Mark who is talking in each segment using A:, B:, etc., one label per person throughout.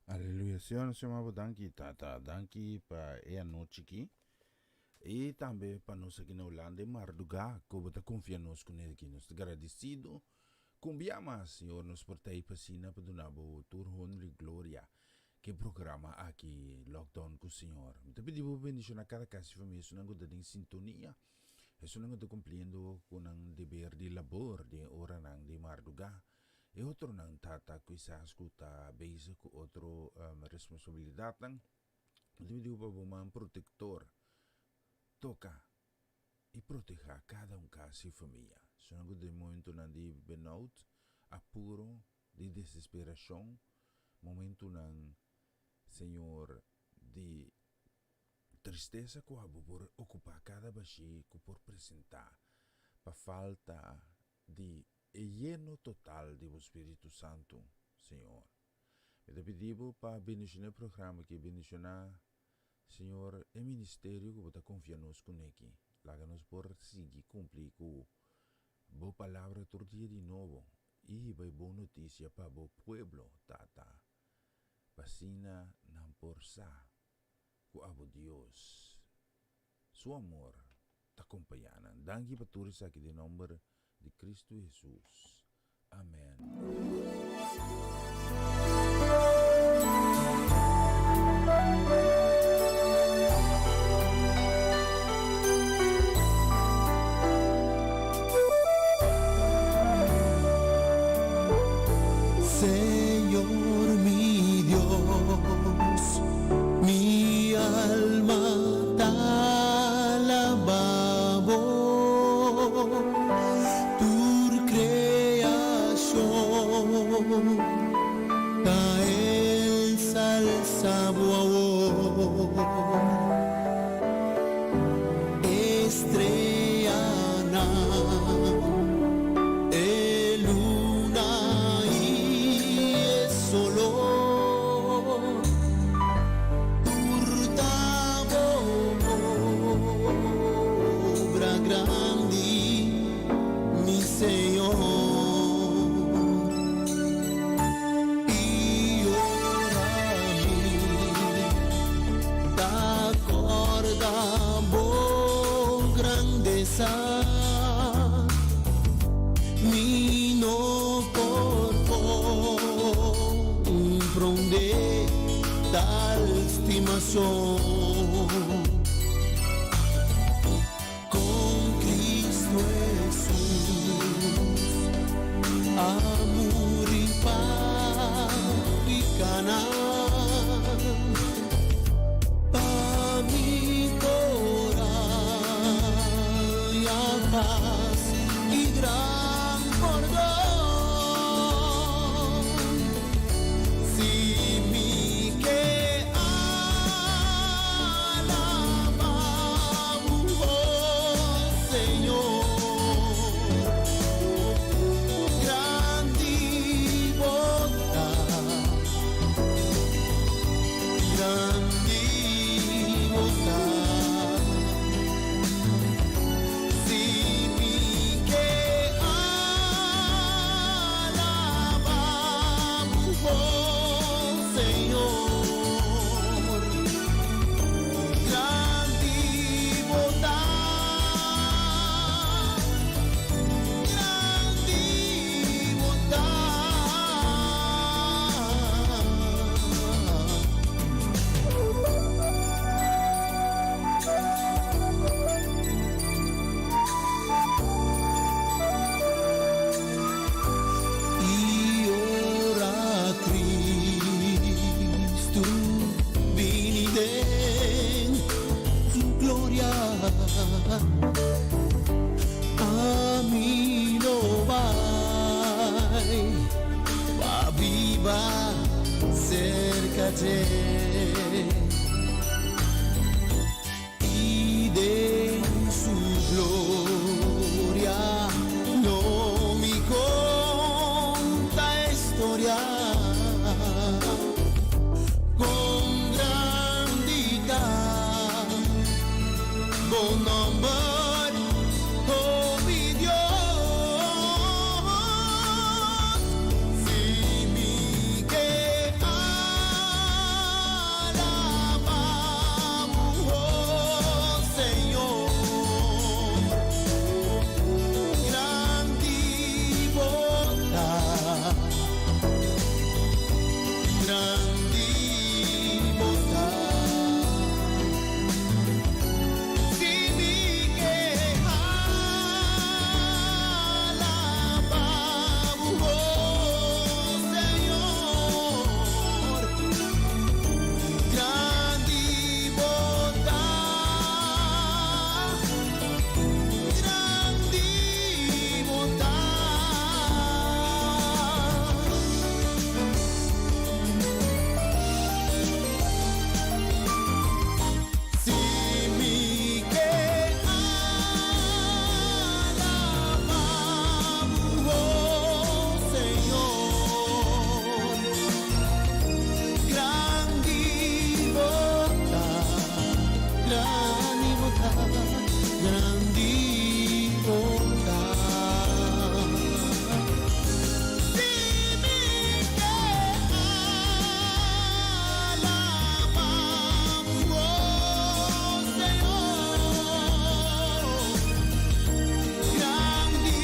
A: Aleluya. Señor, nos yama bo danki, Tata. Danki pa e anochi aki. I tambe pa nos aki na Hulanda e mardugá ku bo ta konfia nos kuné aki. Nos ta gradisido ku un bia mas, Señor, nos por ta ei pa asina pa duna bo tur honor i gloria ku e programa aki, Lockdown ku Señor. Mi ta pidi bo bendishoná kada kas i famia esunnan ku ta den sintonia, esunnan ku ta kumpliendo ku nan deber di labor den e oranan di mardugá. E otronan tata kisas ku ta bezig ku otro responsabilidatnan. Mi ta pidi bo pa bo man protektor toka i protehá kada un kas i famia. Esunnan ku den momentunan di benout, apuro, di desesperashon, momentunan, Señor, di tristesa ku abo por okupá kada bashí ku por presentá pa falta di e yeno total di bo Spiritu Santu, Señor. Mi ta pidi bo pa bendishoná e programa aki, bendishoná, Señor, e ministerio ku bo ta konfia nos kuné aki. Laga nos por sigui kumpli ku bo palabra tur dia di nobo i hiba e bon notisia pa bo pueblo, Tata, pa asina nan por sa ku abo Dios su amor ta kompañá nan. Danki pa tur esaki den nomber di Cristo Hesus. Amen.
B: Señor mi Dios, mi alma ta alabá bo, tur creacion ta ensalzá bo awor. Estreanan, e luna i e solo, tur ta bo obra grandi, mi Señor. I ora mi ta corda bo grandeza, mi no por comprende tal stimacion. Con Cristo Jesús a muri pa picanan, pa mi por haya paz y gran pordon. Si mi ke alaba bo, oh Señor, grandi bo ta. Serka dje. I den su gloria lo mi konta e storia kon grandi ta bo nòmber, o mi Dios. Si mi ke alabá bo, oh Señor, grandi bo ta, grandi bo ta. Si mi ke alabá bo, oh Señor, grandi bo ta, grandi bo ta. Si mi ke alabá bo, oh Señor, grandi bo ta, grandi bo ta, grandi bo ta. Si mi ke alabá bo, oh Señor, grandi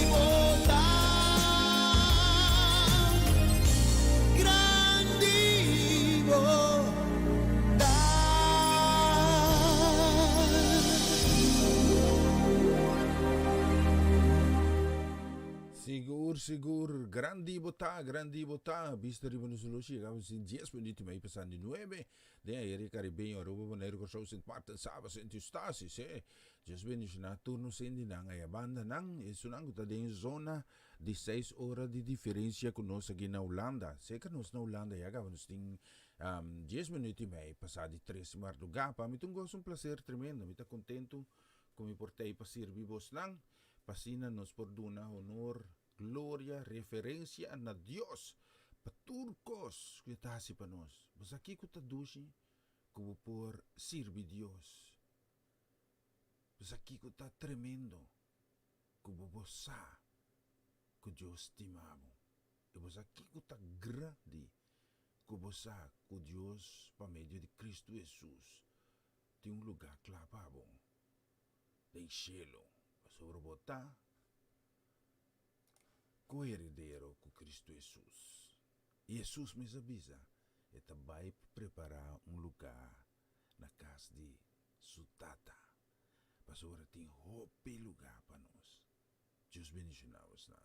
B: bo ta, grandi bo ta.
A: Sigur, sigur, grandi bo ta, grandi bo ta. Bista riba nos oloshi, yegamos sin 10 minuut i mei pasando di nuebe. Den aire Caribeño, Aruba, Boneiru, Kòrsou, Sint Maarten, Saba, Sint Eustatius, eh. Dios bendishoná tur nos hendenan aya bandanan, esunnan ku ta den zona di seis ora di diferensia ku nos aki na Hulanda. Seka nos na Hulanda ya kaba nos tin dies minuut i mei pasá di tres mardugá. Pa mi ta un goso, un plaser tremendo. Mi ta kontentu ku mi por t'ei pa sirbi bosnan, pa asina nos por duna honor, gloria, referensia na Dios pa tur kos ku e ta hasi pa nos. Bo sa kiko ta dushi ku bo por sirbi Dios? Bo sa kiko ta tremendo ku bo bo sa ku Dios stima bo? I bo sa kiko ta grandi ku bo sa ku Dios pa medio di Kristu Hesus tin un lugá kla pa bo den shelu, pasobra bo ta koheredero ku Kristu Hesus. I Hesus mes a bisa e ta bai pa prepará un lugá na kas di su Tata, pasobra tin hopi lugá pa nos. Dios bendiciona bosnan.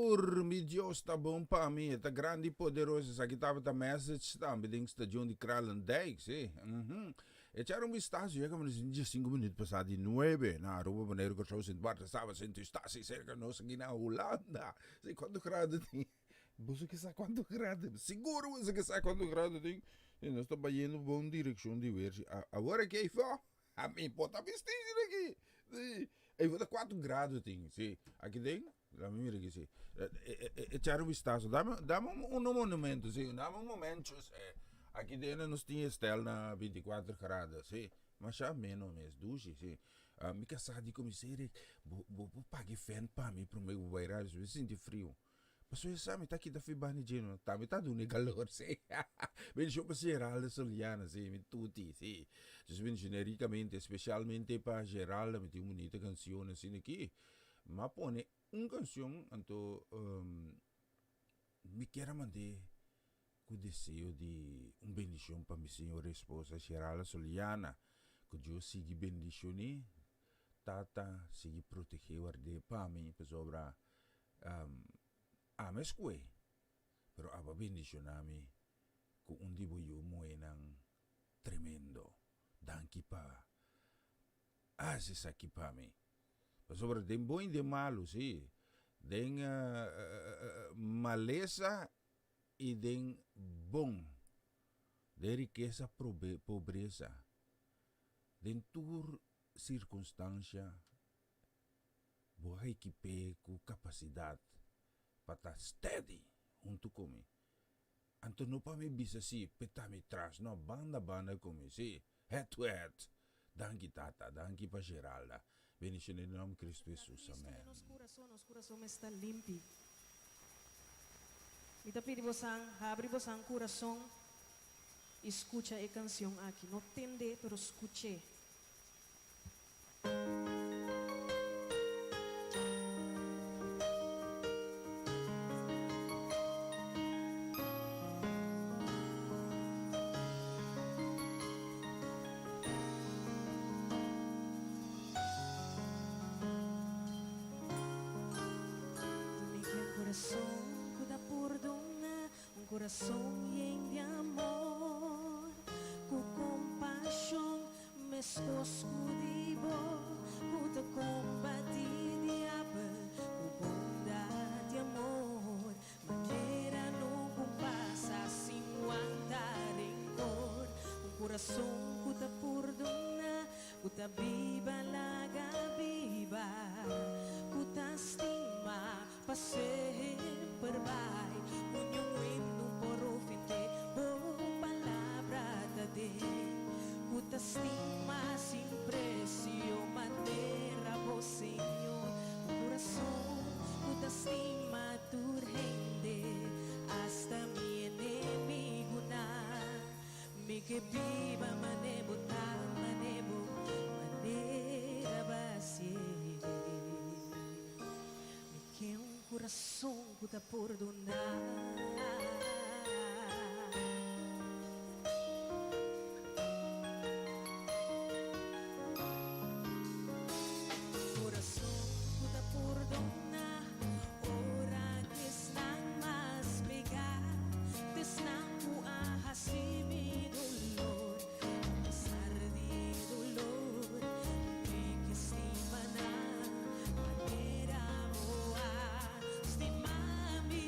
A: Sigur, mi Dios ta bon pa mi, e ta grandi i poderoso. Esaki tabata message tambe den stadion di Kralendijk, si. Mhm. Echar un vistazo, ya como nos 15 minuut pasá di nuebe na Aruba, Boneiru, Kòrsou, Sint Maarten, Saba, Sint Eustatius, serka nos aki na Hulanda. Si, kuantu grado tin? Boso ke sa kuantu grado? Sigur boso ke sa kuantu grado tin? Si, nos ta bayendo bon direkshon di weer. Si, awor aki ei fò. Ami por ta bisti asina aki. Si, ei fò ta kuatu grado tin. Si, aki den, lami mira aki si. Echar un vistazo. Dame, dame un monumento, si. Dame un momento, si. Aki den nos tin estel na 24 grado, si. Masha meno mes, dushi, si. Mi kasá di ku mi, Cedric, bo, bo por paga e fan pa mi promé ku bo bai radio, mi sinti friu. Pasobra e sa mi ta kita fi bani dje no, tambe ta duna e calor si. Bendicion pa Geralda Soliana si, mi tuti si. Dios bendicione ricamente, especialmente pa Geralda, mi tin un bunita cancion asina aki. M'a pone un cancion anto mi kier a mand'é cu deseo di un bendicion pa mi señora esposa Geralda Soliana, cu Dios sigui bendicion'é, Tata sigui protegé ward'é pa mi, pasobra Ami a scohe, pero abo a bendiciona mi cu un di bo yu muhenan tremendo. Danki pa haci esaki pa mi. Pasobra den bon y den malu, si, den malesa y den bon, den rikesa, pobresa, den tur circunstancia, Bo a ekip'é ku kapasidat pa ta steady huntu ku mi. Anto no pa mi bisa si p'e ta mi tras, no, banda banda ku mi, si, head to head. Danki Tata, danki pa Geralda. Bendicion den nomber Cristo Jesus,
C: Cristo den
A: amen.
C: nos kurason, nos kurason mester ta limpi. Mi ta pidi bosan habri bosan kurason i skucha e kansion aki. No tend'é, pero skuch'é. Mi ke un kurason ku ta pordona, un kurason yen di amor, ku kompashon. Meskos ku di bo ku ta kombatí diabel ku bondat di amor, manera no ku pasa sin wanta renkor. Un kurason ku ta purdoná, ku ta biba laga biba, ku ta stima pa semper bai. Ku niun wendo por ofendé, bo palabra ta den. Ku ta stima sin presio, manera bo Señor. Un kurason ku ta stima tur hende, asta mi enemigunan. Mi ke biba mane bo ta, mane bo manera basié. Mi ke un kurason ku ta pordoná. Kurason ku ta pordoná ora ku esnan mas pegá t'esnan ku a hasi mi dolor. Apesar di e dolor, mi ke stima nan manera bo a stima mi.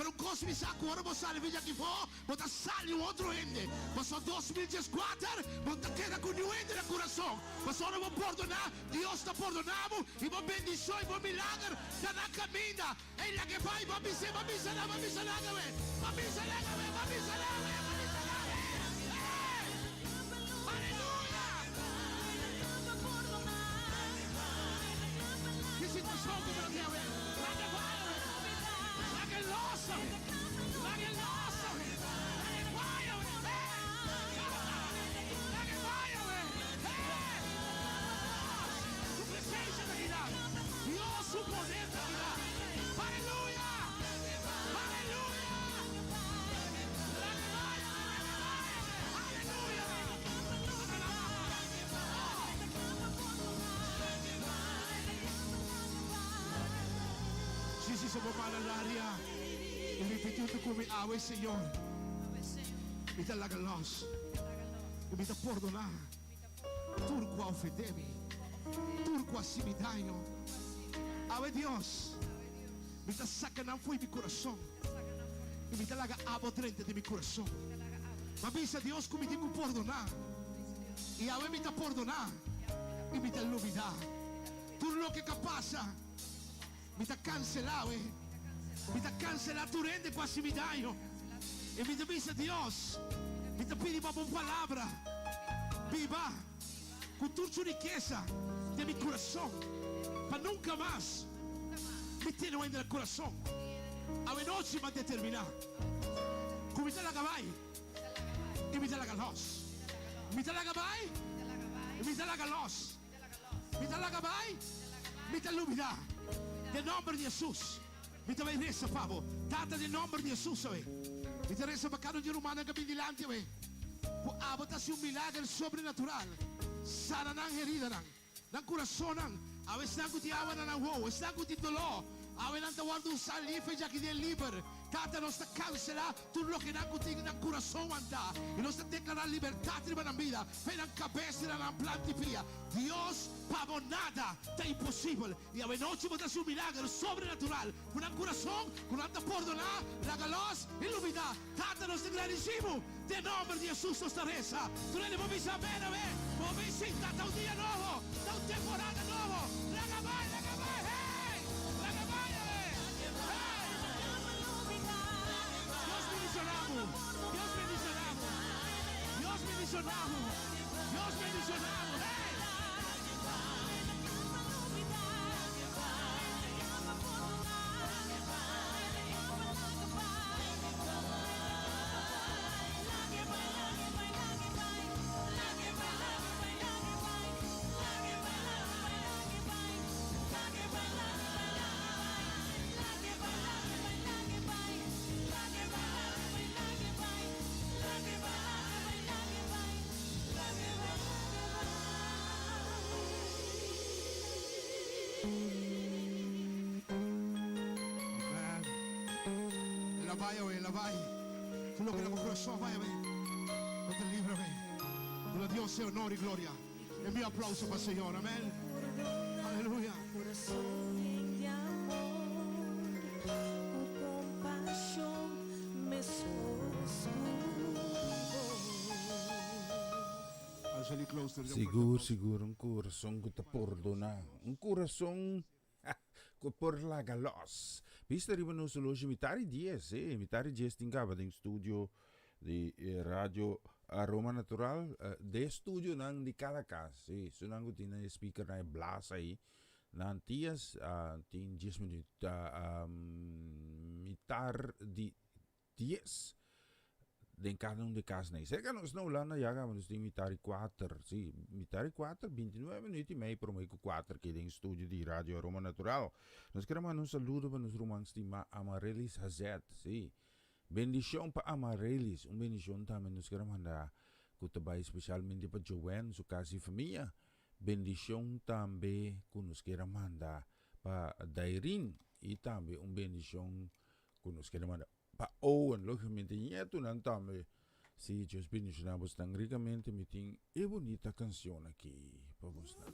D: Pero un kos mi sa ku ora bo sali for di aki afó, bo ta sali un otro hende. Pasobra 2014 bo no ta keda ku niun hende na kurason. Pasobra ora bo pordoná, Dios ta pordoná bo i bo bendishon i bo milager ta na kaminda. Ey laga e bai, bo a bis'é, bo a bisa nan, bo a bisa nan awe, bo a bisa nan awe, bo a bisa nan awe, bo a bisa nan awe. Ey! Aleluya! Ki situashon ku bo ta tin awe? Laga e bai awe. Laga e los awe. Laga e los awe. Laga e bai awe. Ey! Laga e bai awe. Ey! Su presencia ta kina. Dios su poder ta kina. Aleluya! Aleluya! Laga e bai awe, laga e bai awe. Aleluya! Si si sa bo mala laria i ripití huntu ku mi, Awe, Señor, mi ta laga lòs i mi ta pordoná tur ku a ofendé mi, tur ku a hasi mi daño. Awe, Dios, mi ta saka nan fo'i mi kurason i mi ta laga abo drenta den mi kurason. Mi a bisa Dios ku mi tin ku pordoná i awe mi ta pordoná i mi ta lubidá tur loke ku a pasa. Mi ta kanselá awe. Mi ta kanselá tur hende ku a hasi mi daño. I mi ta bisa Dios, mi ta pidi pa bo palabra biba ku tur su rikesa den mi kurason, pa nunka mas mi tene un hende na kurason. Awe nochi mi a determiná ku mi ta laga bai i mi ta laga lòs. Mi ta laga bai i mi ta laga lòs. Mi ta laga bai, mi ta lubida. Den nomber di Hesus, mi ta bai resa pa bo. Tata, den nomber di Hesus awe, mi ta resa pa kada un di e rumannan ku a bin dilanti awe, ku abo ta hasi un milager sobrenatural. Sana nan heridanan, nan kurasonnan. Awe esnan ku tin awa na nan wowo, esnan ku tin doló, awe nan ta wòrdu usá life djaki den liber. Tata, nos ta kanselá tur loke nan ku tin nan kurason wantá, i nos ta deklará libertat riba nan bida, fe nan kabes i na nan plant di pia. Dios, pa bo nada ta imposibel, i awenochi bo ta hasi un milager sobrenatural ku nan kurason, ku nan ta pordoná, laga lòs i lubidá. Tata, nos ta gradisí bo. Den nòmber di Hesus nos ta resa. Tur hende por bisa amen, awe. Bo bin sinta, ta un dia nobo, ta un temporada nobo. Laga bai, laga bai, hey! Laga bai, awe! Hey! Dios bendiciona bo. Dios bendiciona bo. Dios bendiciona bo. Dios bendiciona bo. Hey! Amen. El a bai awe, el a bai. Tur loke na bo kurason bai awe. Bo ta libre awe. Duna Dios e honor i gloria. E mi aplauso pa Señor. Amen. Aleluya.
A: Sigur sigur un kurason ku ta pordoná. Un kurason Ku por laga los. Bista riba nos oloshi mitar di dies, eh, mitar di dies tin kaba den studio di Radio Aroma Natural, de studionan di kada kas, sí, esunnan ku tin nan e speakernan e blas ahí, nan tias tin dies minuut, mitar di dies den kada un di kasnan. Serka nos na Hulanda ya kaba nos tin mitar di kuater, si, mitar di kuater, bintinuebe minuut i mei promé ku kuater ke den studio di Radio Aroma Natural. Nos kere manda un saludo pa nos ruman stimá Amarelys Hazet, si. Bendishon pa Amarelys, un bendishon tambe nos kere manda ku ta bai spesialmente pa Joanne, su kas i famia. Bendishon tambe ku nos kere manda pa Dairin i tambe un bendishon ku nos kere manda pa Owen, lógicamente ñetonan tambe. Si Dios bendiciona bosnan ricamente, mi tin e bunita cancion aki pa bosnan.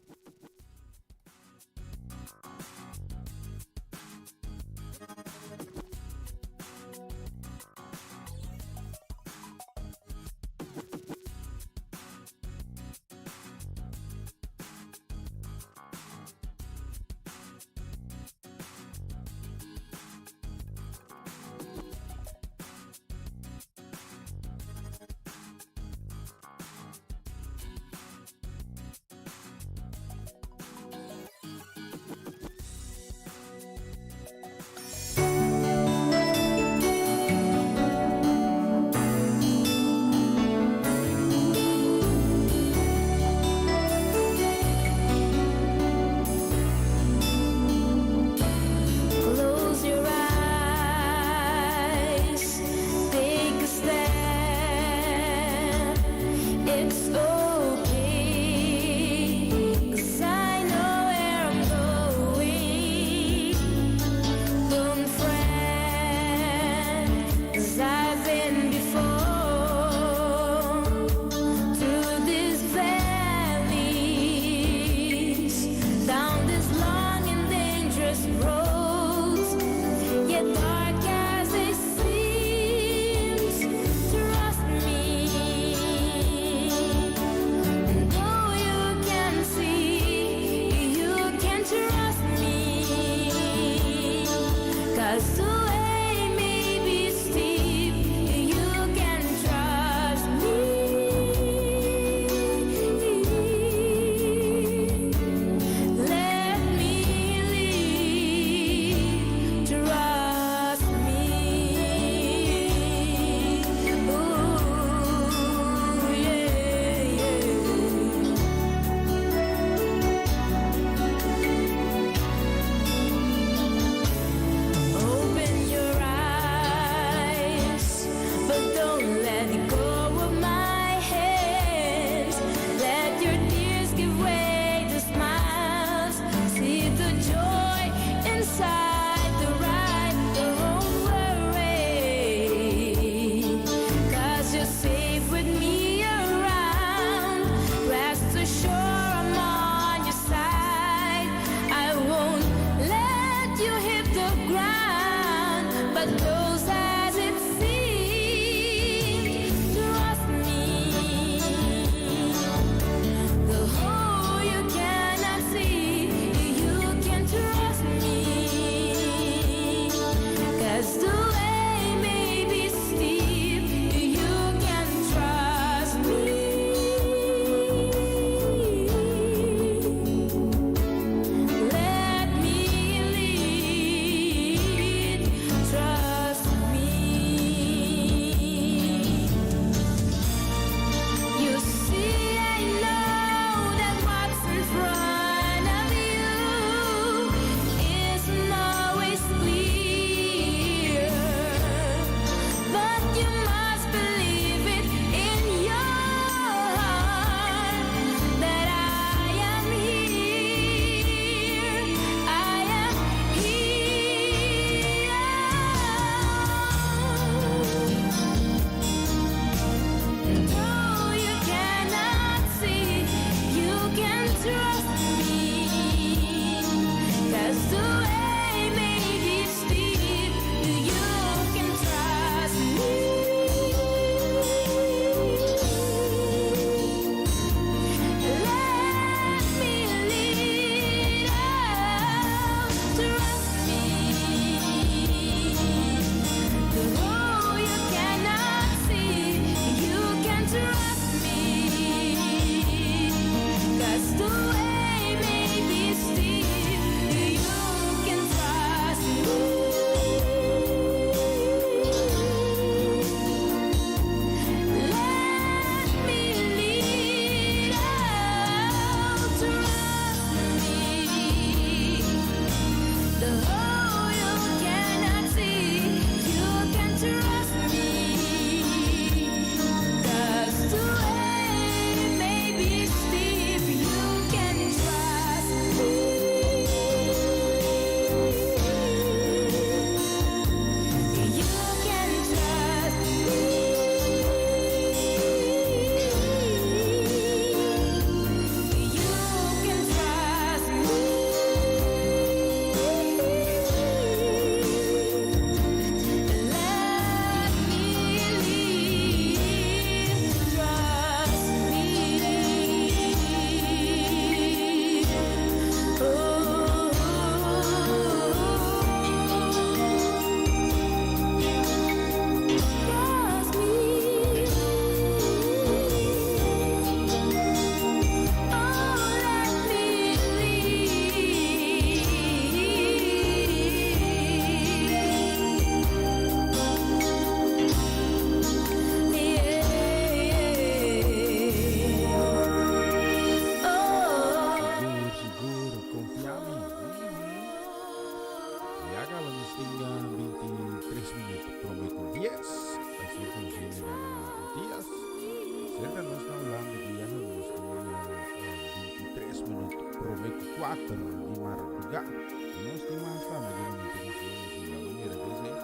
A: 4 di mardugá. I nos tin mas tambe di bunita kanshon nos tin la manera ku esei.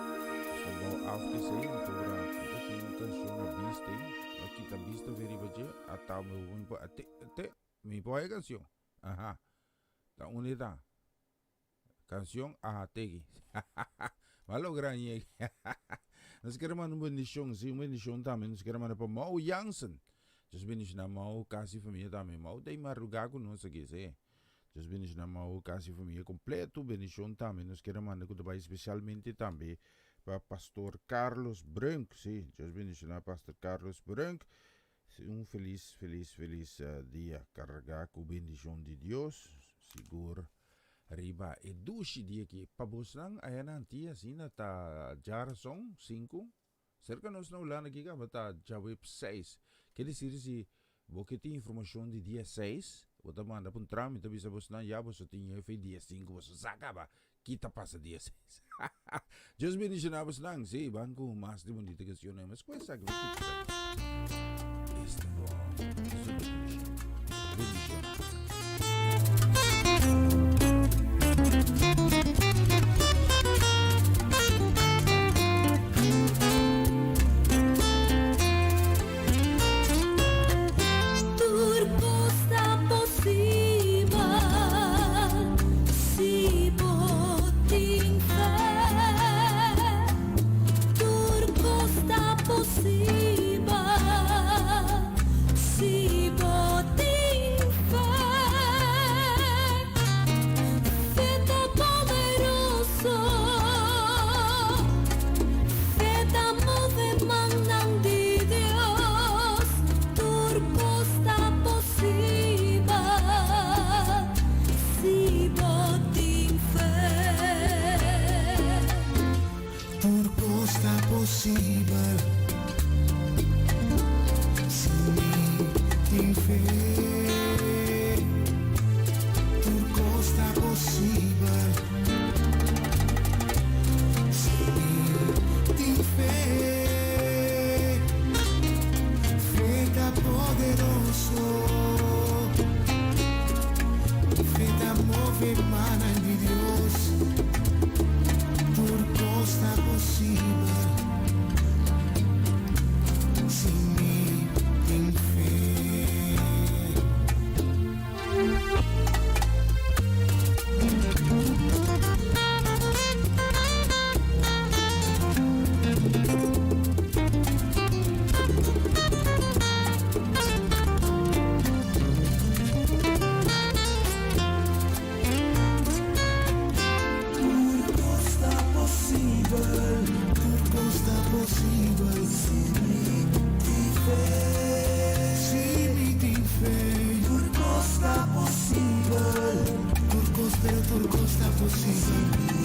A: Nos ta bou af ku esei antora ku ta tin un kanshon a bista ei. A kita bista fe riba dje a ta mi por a te te mi por haña e kanshon. Aha ta unda e ta? Canción aha tegi. M'a logra ñe. Nos quiere manda un bendición, sí, un bendición tambe. Nos quiere manda pa Mau Jansen. Dios bendiciona Mau, casi familia tambe. Mau ta madruga cu nos aki, sí. Dios bendiciona Mau, casi familia completo. Bendición tambe. Nos quiere manda cu ta bay especialmente tambe pa Pastor Carlos Brunk, sí. Dios bendiciona Pastor Carlos Brunk. Un feliz, feliz, feliz dia carga cu bendicion di Dios. Sigur riba e dushi dia aki. Pa bosnan aya na Antia asina ta djarason sinku. Serka nos na Hulanda aki kaba ta djaweb seis. Ke desir si bo ke tin informashon di dia seis, bo ta manda pa un tram i ta bisa bosnan ya boso tin jefe dia sinku boso sa kaba ki ta pasa dia seis. Dios bendiciona bosnan. Si, ban ku mas di bunita cancionnan. Mas ku esaki bo skucha esaki. Esta bo super dushi. Bendiciona.
C: Tur cos ta posibel si bo tin fe. Tur cos ta posibel si bo tin fe. Fe ta poderoso, fe ta move mannan di Dios. Tur cos ta posibel si bo tin fe.
B: Tur cos ta posibel si mi tin fe. Tur cos ta posibel si mi tin fe. Fe ta poderoso, fe ta move mannan di Dios. Tur cos ta posibel si mi tin fe. Tur cos ta posibel, tur cos ta posibel si mi tin fe. Si mi tin fe. Tur cos ta posibel, tur cos pero tur cos ta posibel si mi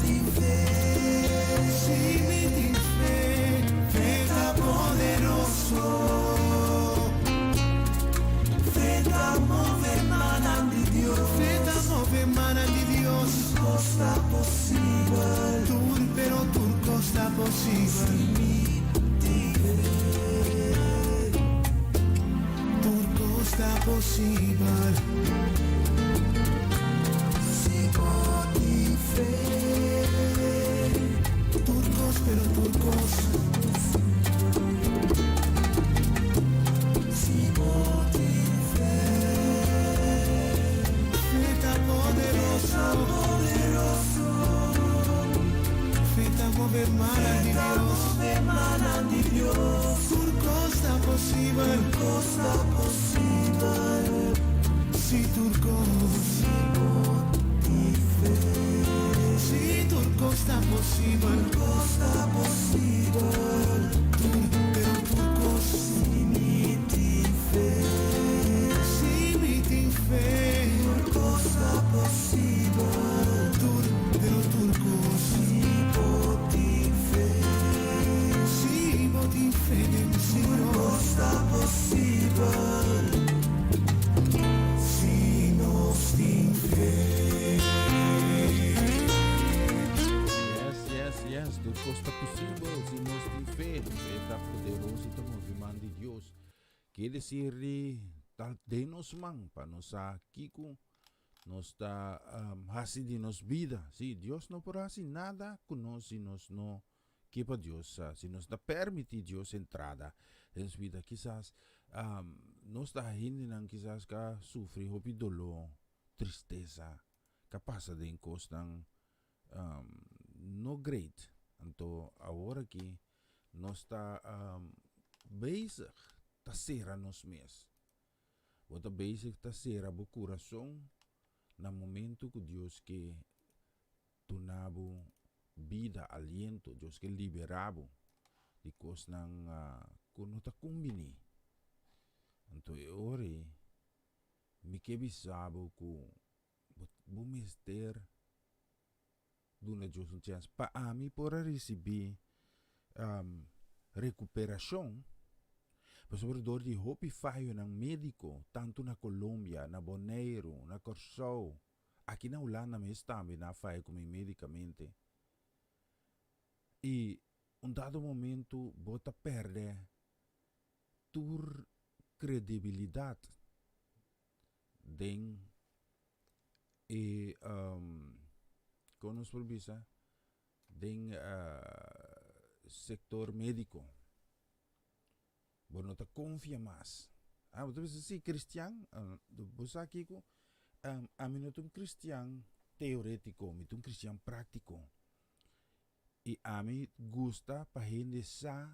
B: tin fe. Si mi tin fe, fe ta poderoso. Fe ta move mannan di Dios. Fe ta move mannan di Dios. Tur cos ta posibel. Tur pero tur cos ta posibel. Si mi tin fe. Tur cos ta posibel. Si bo tin fe. Tur cos pero tur cos. Si bo tin fe. Fe ta poderoso. Fe ta move mannan di Dios. Tur cos ta posibel. Si tur cos. Si tur cos ta posibel. Tur pero tur cos. Si mi tin fe. Si mi tin fe. Tur cos ta posibel. Tur pero tur cos. Si bo tin fe. Si bo tin fe den Señor. Tur cos ta posibel. Si nos tin fe.
A: Yes, yes, yes. Tur cos ta posibel si nos tin fe. Fe ta poderoso y ta move man di Dios. Quiere decir di ta den nos man pa nos sa kico. Nos ta hasi di nos bida. Sí, Dios no por hasi nada ku nos si nos no ke pa Dios sa, si nos ta permití Dios entrada den nos bida. Kisas nos ta hendenan kisas ka sufri hopi doló, tristesa, ka pasa den kosnan no great. Anto awor aki nos ta bezig ta sera nos mes. Bo ta bezig ta sera bo kurason na momento ku Dios ke duna bo bida, aliento, Dios ke libera bo di kosnan ku no ta kumbiní. Anto e ora ei mi ke bisa bo ku bo mester duna Dios un chèns. Pa ami por a risibí rekuperashon, pasobra dor di hopi fayonan médiko, tantu na Colombia, na Boneiru, na Kòrsou, aki na Hulanda mes tambe nan a faya ku mi médikamente. I un dado momentu bo ta pèrdè tur kredibilidat den e kon nos por bisa den sektor médiko. Bo no ta konfia mas. Ah, bo ta bisa si kristian, bo sa kiko? Ami no ta un kristian teorétiko, mi ta un kristian práktiko. I ami gusta pa hende sa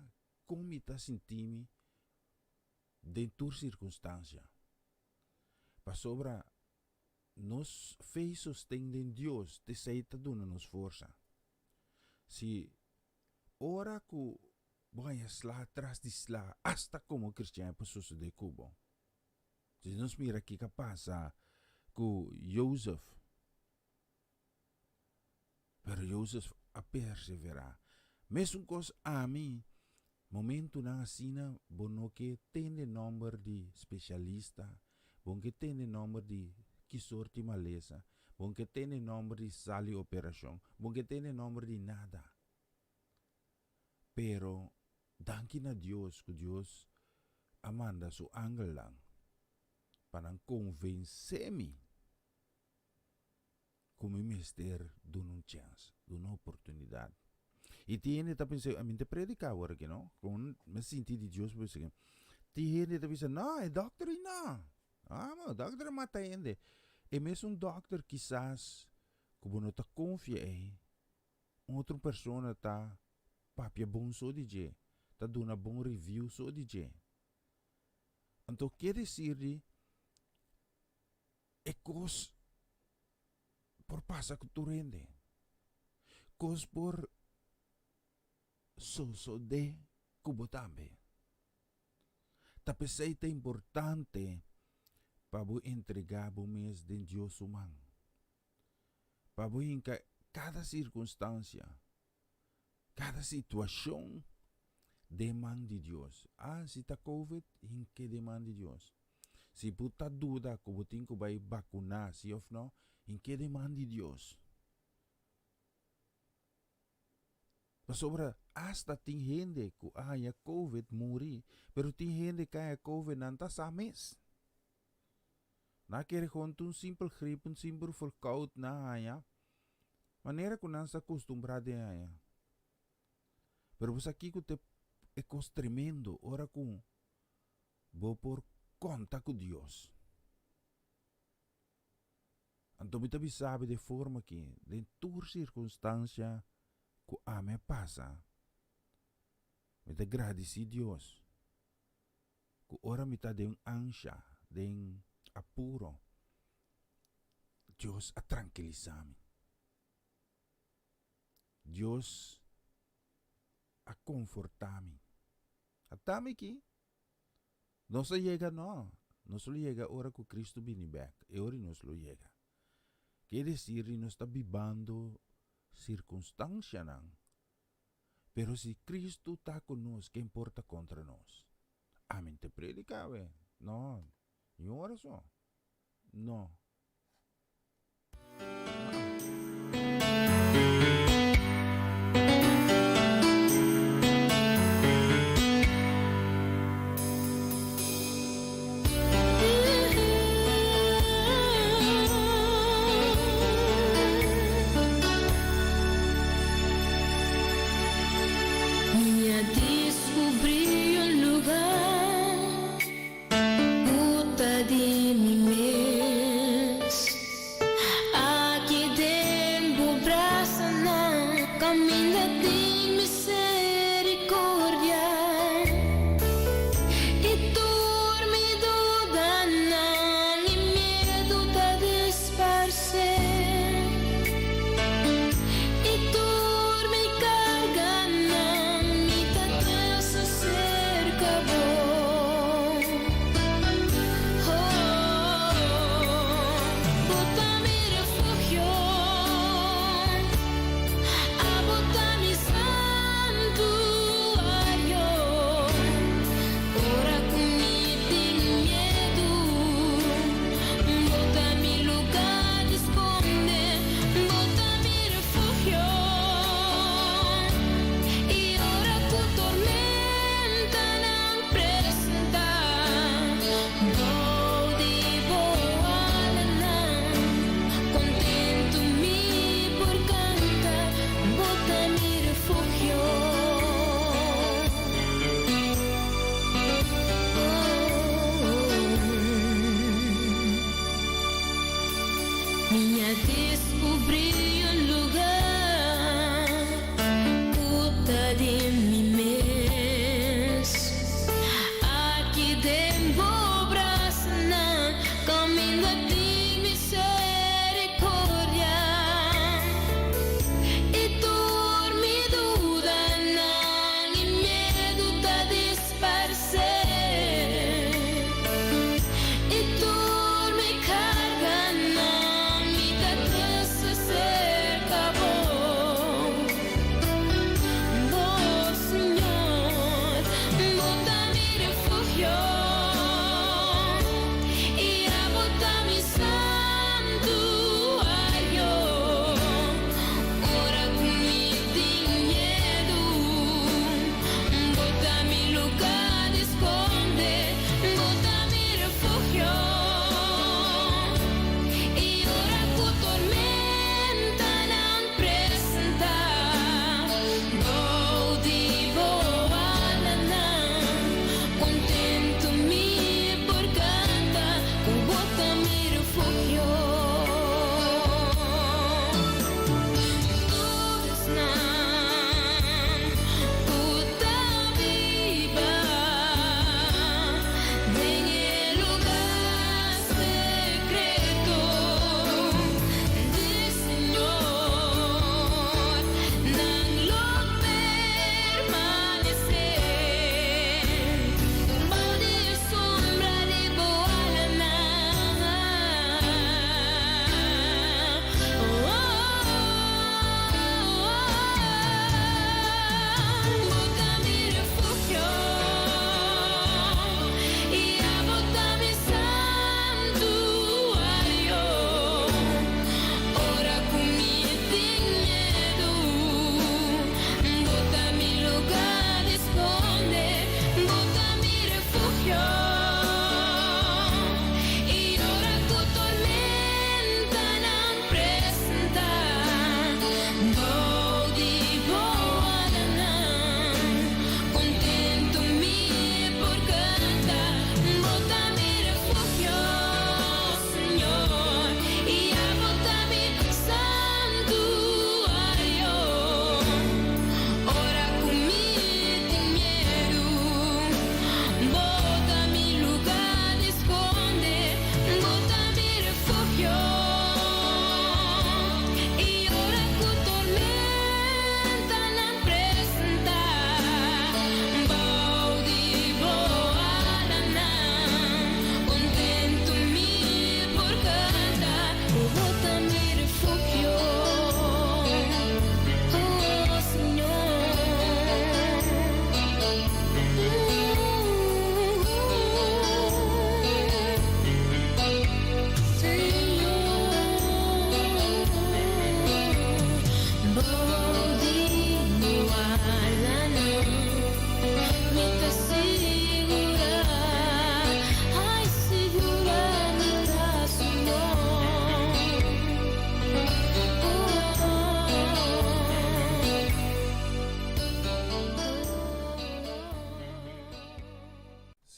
A: kon mi ta sinti mi den tur sirkunstansia. Pasobra nos fe sosten den Dios, t'esei ta duna nos forsa. Si ora ku bo haña sla tras di sla, asta komo kristian e por sosodé ku bo. Si nos mira kiko a pasa ku Jozef, Pero Jozef a perseverá. Mesun kos ami, momentunan asina bo no ke tende nòmber di spesialista, bo no ke tende nòmber di ki sorti malesa, bo no ke tende nòmber di sal di operashon, bo no ke tende nòmber di nada. Pero danki na Dios ku Dios a manda su angelnan pa nan konvensé mi ku mi mester duna un chèns, duna un oportunidat. I tin hende ta pensa, mi ta prediká awor aki no, kon mi sinti di Dios por esaki. Tin hende ta bisa, no, e dòkter ei no, amo, dòkter a mata hende. E mesun dòkter kisas ku bo no ta konfia ei, un otro persona ta papia bon so di dje, ta duna bon review so di dje. Anto ke desir di E kos por pasa ku tur hende. Kos por sosodé ku bo tambe. Ta p'esei ta importante pa bo entregá bo mes den Dios su man. Pa bo hinka kada sirkunstansia, kada situashon den man di Dios. Ah, si ta covid, hink'é den man di Dios. Si bo ta duda ku bo tin ku bai bakuná si òf nò, hink'é den man di Dios. Pasobra asta tin hende ku a haña covid muri, pero tin hende ku a haña covid nan ta sa mes. Nan a kere gewoon ta un simpel grip, un simpel verkoud nan a haña, manera ku nan sa kustumbrá den haña. Pero bo sa kiko ta e kos tremendo ora ku bo por konta ku Dios. Anto mi ta bisa bo den forma aki, den tur sirkunstansia ku ami a pasa, mi ta gradisí Dios ku ora mi ta den ansha, den apuro, Dios a trankilisá mi. Dios a konfortá mi. Ata mi aki. Nos a yega? No. Nos lo yega ora ku Kristu bini bèk. E ora nos lo yega. Ke desir di nos ta bibando sirkunstansianan. Pero si Kristu ta ku nos, ken por ta kontra nos? Ami no ta prediká awe. No, ni un ora so. No.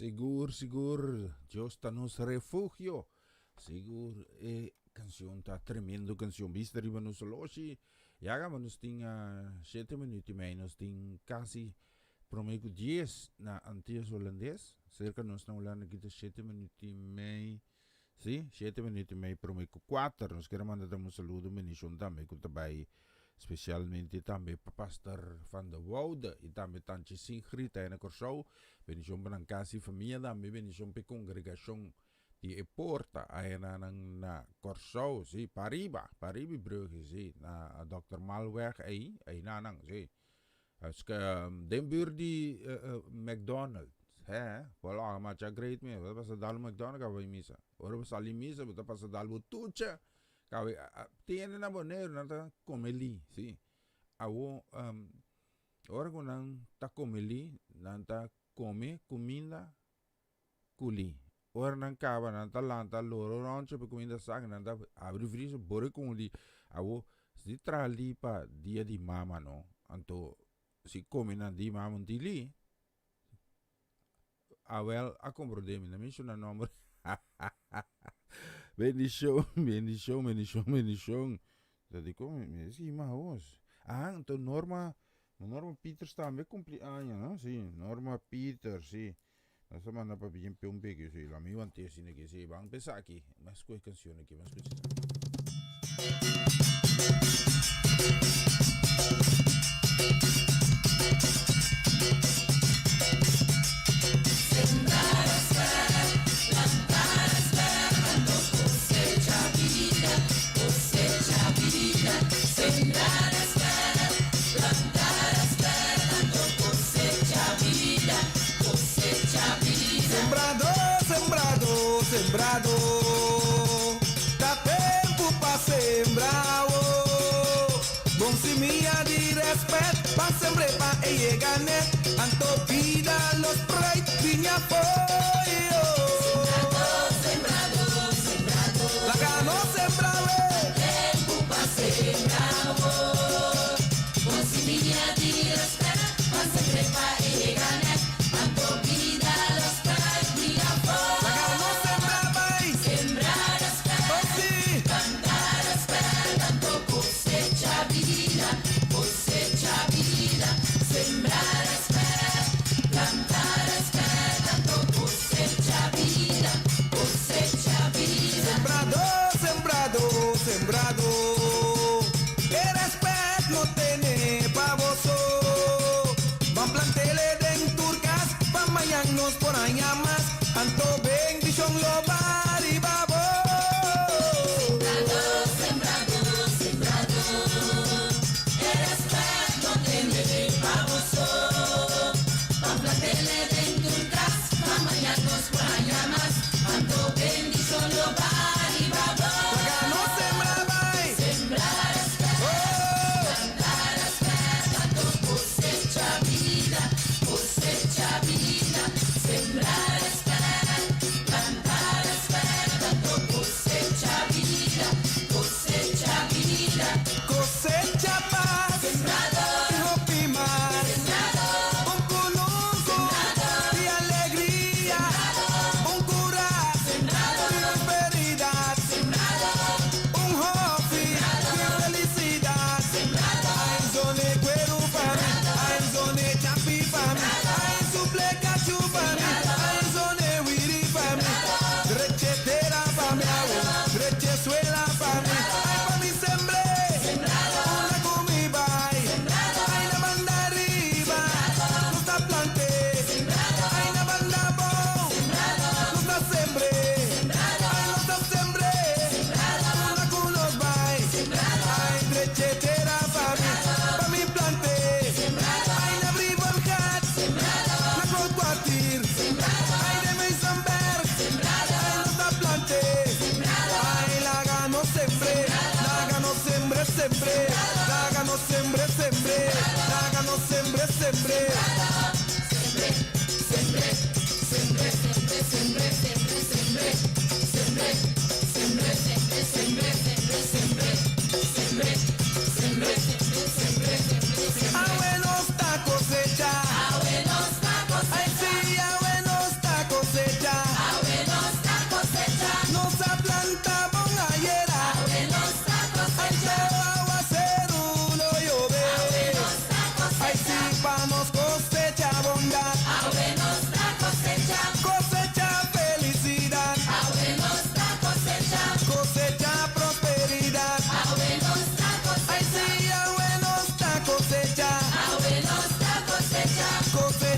A: Sigur, sigur, Dios ta nos refugio. Sigur, e canción ta tremendo canción. Bista riba nos oloshi. Ya gaba nos tin 7 minuut y mei, nos tin casi prome cu 10 na Antillas Holandes. Cerca nos na Holanda kita 7 minuut y mei. Sí, 7 minuut y mei prome cu 4. Nos quiere manda un saludo, bendición tambe cu ta bay Specialmente tambe pa Pastor van de Woude y tambe Tanchi Sigrid ahí na Corsou. Bendicion pa nan casa y famia tambe. Bendicion pa e congregacion di e porta ahí na nan na Corsou. Sí, pa ariba, pa ariba y brugge, sí, na Dòkter Malweg ahí, ahí na nan, sí. Den buurt di McDonald's, he, por laga macha great mes, bo ta pasa dal McDonald's caba bay misa. Ora bo sali misa bo ta pasa dal bo tucha. Cabe tin hende na Boneiru nan ta come li, si. Awo ora cu nan ta come li, nan ta come cuminda cu li. Ora nan caba nan ta lanta loro roncho pa cuminda saca, nan ta abri freezer bore con li. Awo si traha li pa dia di mama no, anto si come nan di mama un tin li. Awel a comprende mi, no menciona nomber. Bendicion, bendicion, bendicion, bendicion. Ta di con mi si ma hos. Ah, anto Norma, Norma Peters tambe cumpli aña, no? Si, Norma Peters, si. Nos ta manda pa bien pe un peke, si. La mi wante asina ki, si. Ban pesa aki. Mas cu e cancion aki, mas cu
B: Sembrado, sembrado, sembrado Ta tempu pa sembra oh Bon simia di rèspèt Pa sembr'é pa e yega nèt Anto bida lo spreit biña fo'i oh
C: Sembrado, sembrado, sembrado
B: Laga nos sembra we
C: Tempu pa sembra oh Bon simia di rèspèt Pa sembr'é pa e yega nèt Anto bida lo spreit biña fo'i
B: Laga nos sembra bai
C: Sembra rèspèt
B: Oh si
C: Planta rèspèt Anto kosecha bida Kosecha bida Sembra rèspèt Planta rèspèt Anto kosecha bida Kosecha bida.
B: Sembrado, sembrado, sembrado E rèspèt no tene pa boso Ban plant'ele den tur kas Pa mañan nos por haña mas Anto bendishon lo ba riba bo.
C: Sembrado, sembrado, sembrado E rèspèt no tene pa boso Ban plant'ele den tur kas Pa mañan nos por haña mas Anto bendishon lo ba riba bo.
B: Laga nos sembra bai.
C: Sembra rèspèt,
B: Oh!
C: planta rèspèt, anto kosecha bida, kosecha bida. Sembra rèspèt, planta rèspèt, anto kosecha bida, kosecha bida.
B: Kosecha pas.
C: Sembrado.
B: I hopi mas.
C: Sembrado.
B: Un kunuku.
C: Sembrado.
B: Di alegria.
C: Sembrado.
B: Un kura.
C: Sembrado.
B: Di prosperidad.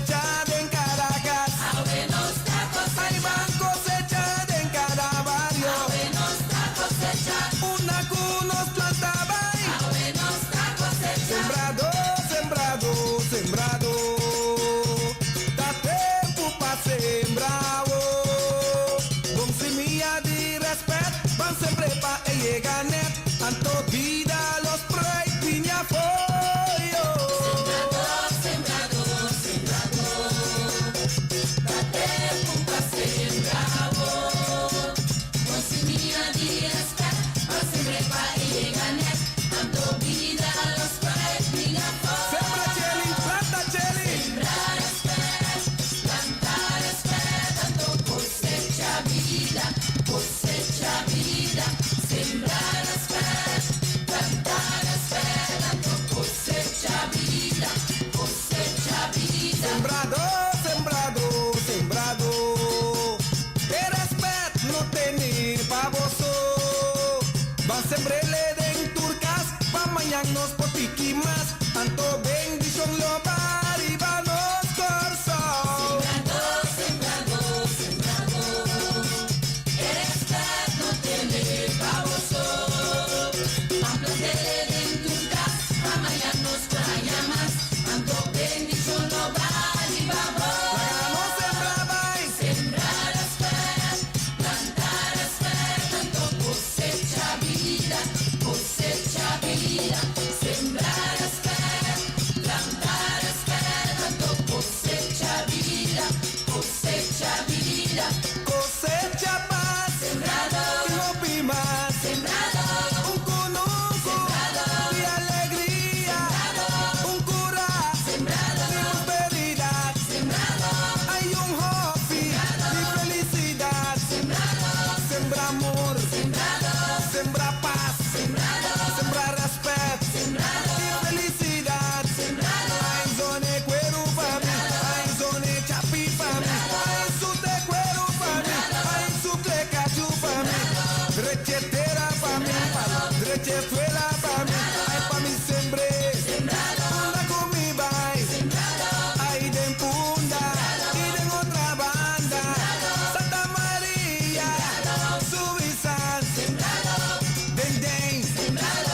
B: kosecha den Caracas.
C: Awe nos ta
B: Ay
C: kosecha.
B: ban kosecha den kada bario.
C: Awe nos ta kosecha.
B: Unda ku nos planta bai.
C: Awe nos ta kosecha.
B: Sembrado, sembrado, sembrado. Ta tempu pa sembra oh. Bon simia di rèspèt, ban sembr'é pa e yega nèt. Anto bida lo sprùit bini afó.
C: Sembrado, sembrado, sembrado. Ta tempu pa sembra oh. Bon simia di rèspèt, ban sembr'é pa e yega nèt. Anto bida lo sprùit bini afó.
B: Sembra cheli, planta cheli.
C: Sembra rèspèt, planta rèspèt, anto kosecha bida, kosecha bida. Sembra rèspèt, planta rèspèt, anto kosecha bida, kosecha bida.
B: Sembrado, sembrado, sembrado. E rèspèt no tene pa boso. Ban sembr'é den tur kas, pa mañan nos por piki mas. Anto bendishon lo bai riba nos Kòrsou.
C: Sembrado, sembrado, sembrado. E rèspèt no tene pa boso. Ban plant'é den tur kas, pa mañan nos por haña mas. Anto bendishon lo bai riba bo.
B: Laga nos sembra bai.
C: Sembra rèspèt, planta rèspèt, anto kosecha bida, kosecha bida. Sembra rèspèt, planta rèspèt, anto kosecha bida, kosecha bida.
B: Kosecha pas,
C: Sembrado,
B: i mas.
C: Sembrado,
B: Un kunuku di alegria, un kurá
C: sembrado,
B: di prosperidat.
C: Sembrado,
B: Ay un hòfi di felisidat.
C: Sembrado,
B: Sembra amor,
C: sembrado,
B: sembra pas,
C: sembrado,
B: sembra rèspèt
C: sembrado,
B: i felisidat.
C: Sembrado,
B: Ay zona kueru pa mi, ay zona chapi pa mi, ay sute kueru pa mi, ay sute kachu pa mi, drecha tera pa mi, drecha suela pa mi, ay pa mi sembr'é. Unda ku mi bai, ay den Punda, i den Otrabanda, Santa Maria, Suisan, den den,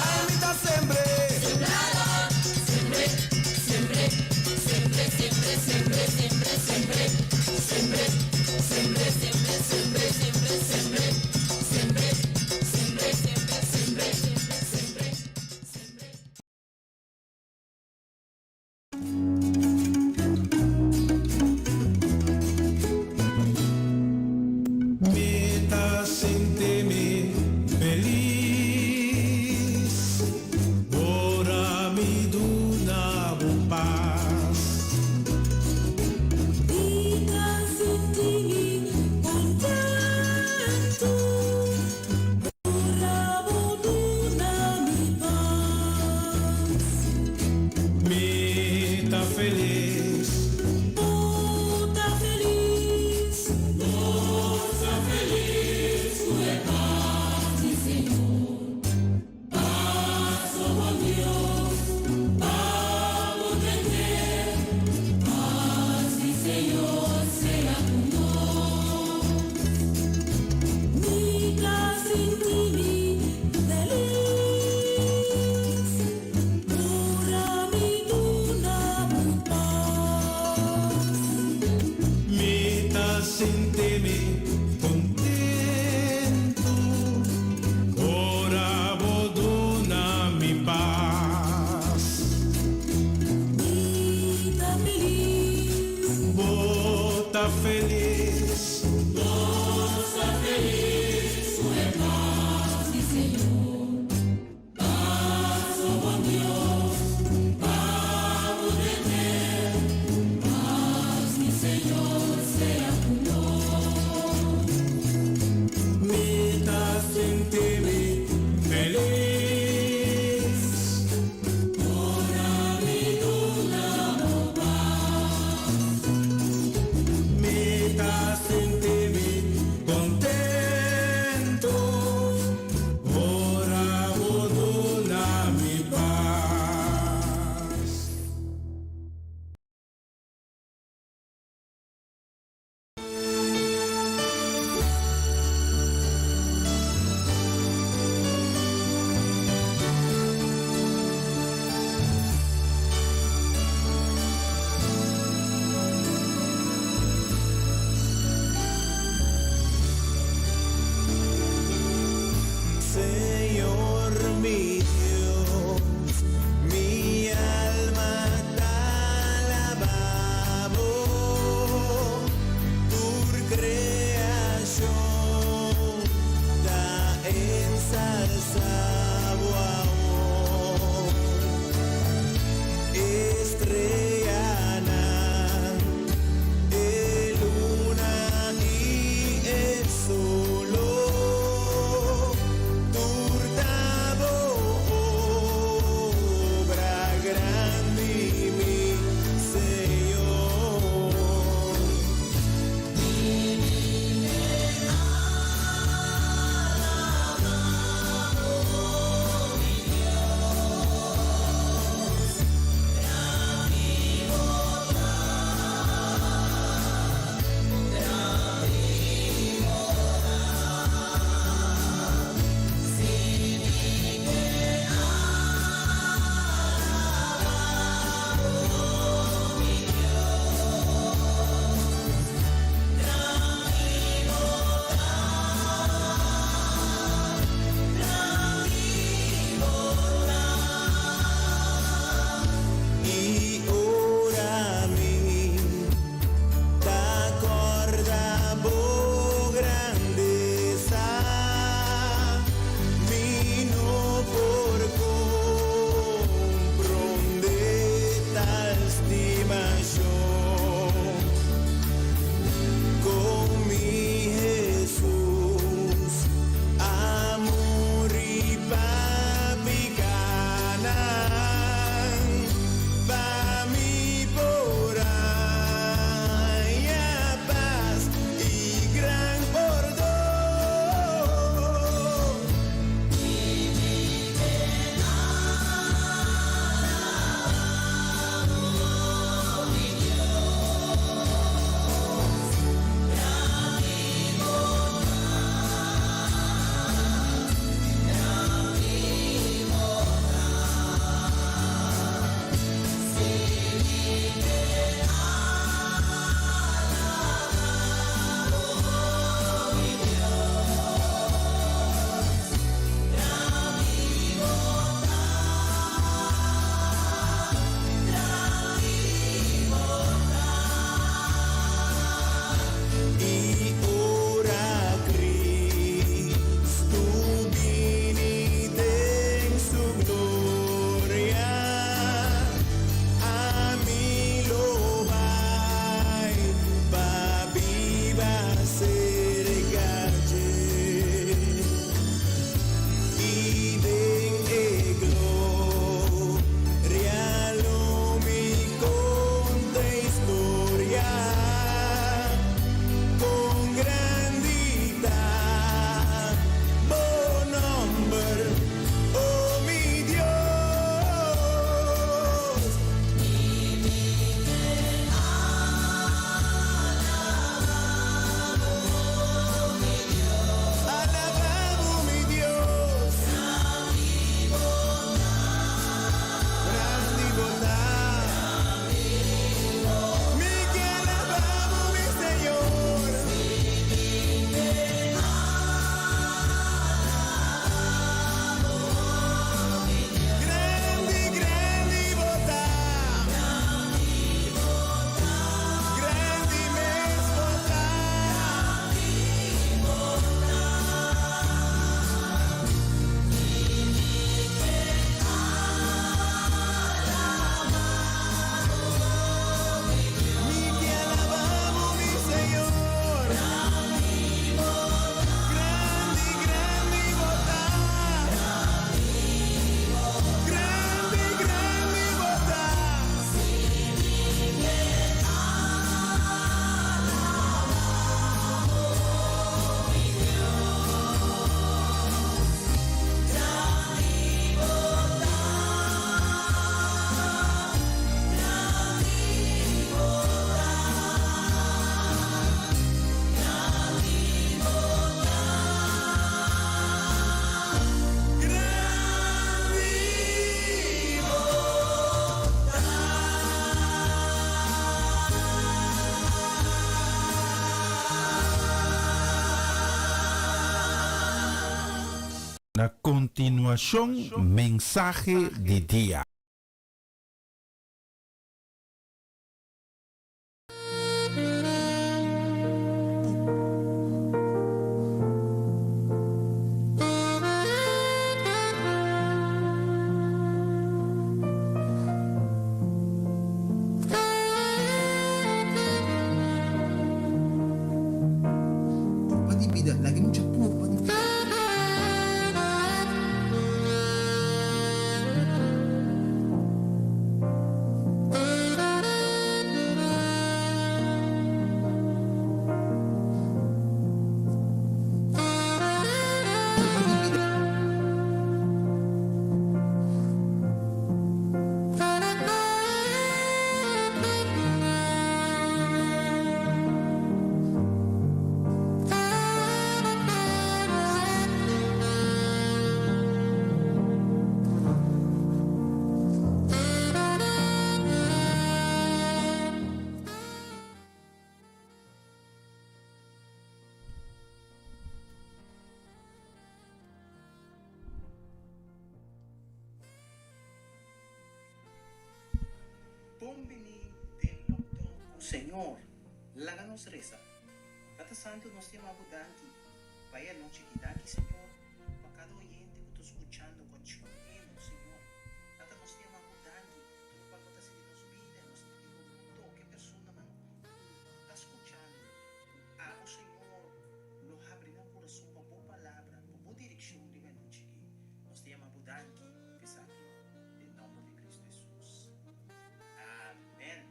B: ay mi ta sembr'é.
C: Sembr'é, sembr'é, sembr'é, sembr'é, sembr'é, sembr'é, sembr'é, sembr'é, sembr'é, sembr'é, sembr'é, sembr'é, sembr'é, sembr'é, sembr'é, sembr'é, sembr'é, sembr'é, sembr'é.
B: Mi ta sinti mi felis. Ora mi duna bo pas.
C: Mi ta sinti mi kontentu. Ora bo duna mi pas.
B: Mi ta felis.
C: Bo ta felis. Nos ta felis ku e pas di Señor. Pas, oh Dios, pa bo tende. Pas di Señor sea ku nos. Mi ta sinti mi felis. Ora mi duna bo pas.
B: Mi ta sinti mi kontentu. Ora bo duna mi pas.
C: Mi ta felis.
B: Bo ta felis.
C: Nos ta felis ku e pas di Señor. Pas, oh Dios, pa bo tende. Pas di Señor sea ku nos.
B: Mi ta sinti mi felis.
C: Ora mi duna bo pas.
B: Mi ta sinti mi kontentu. Ora bo duna mi pas.
A: Kontinuashon Mensahe di dia.
E: Purba di bida, laga e mucha purba di bida. Purba di bida.
F: Bon bini den lockdown ku Señor. Laga nos resa. Tata Santu nos ta yama bo danki pa e anochi aki. Danki Señor pa kada oyente ku ta skuchando kontinuo Señor. Tata nos ta yama bo danki tur lokual bo ta hasi den nos bida. Nos ta pidi bo bo toke personanan ku ta skuchando ku abo Señor lo habri nan kurason pa bo palabra, pa bo direkshon riba e anochi aki. Nos ta yama bo danki pa esaki den nomber di Cristo Jesus. Amen.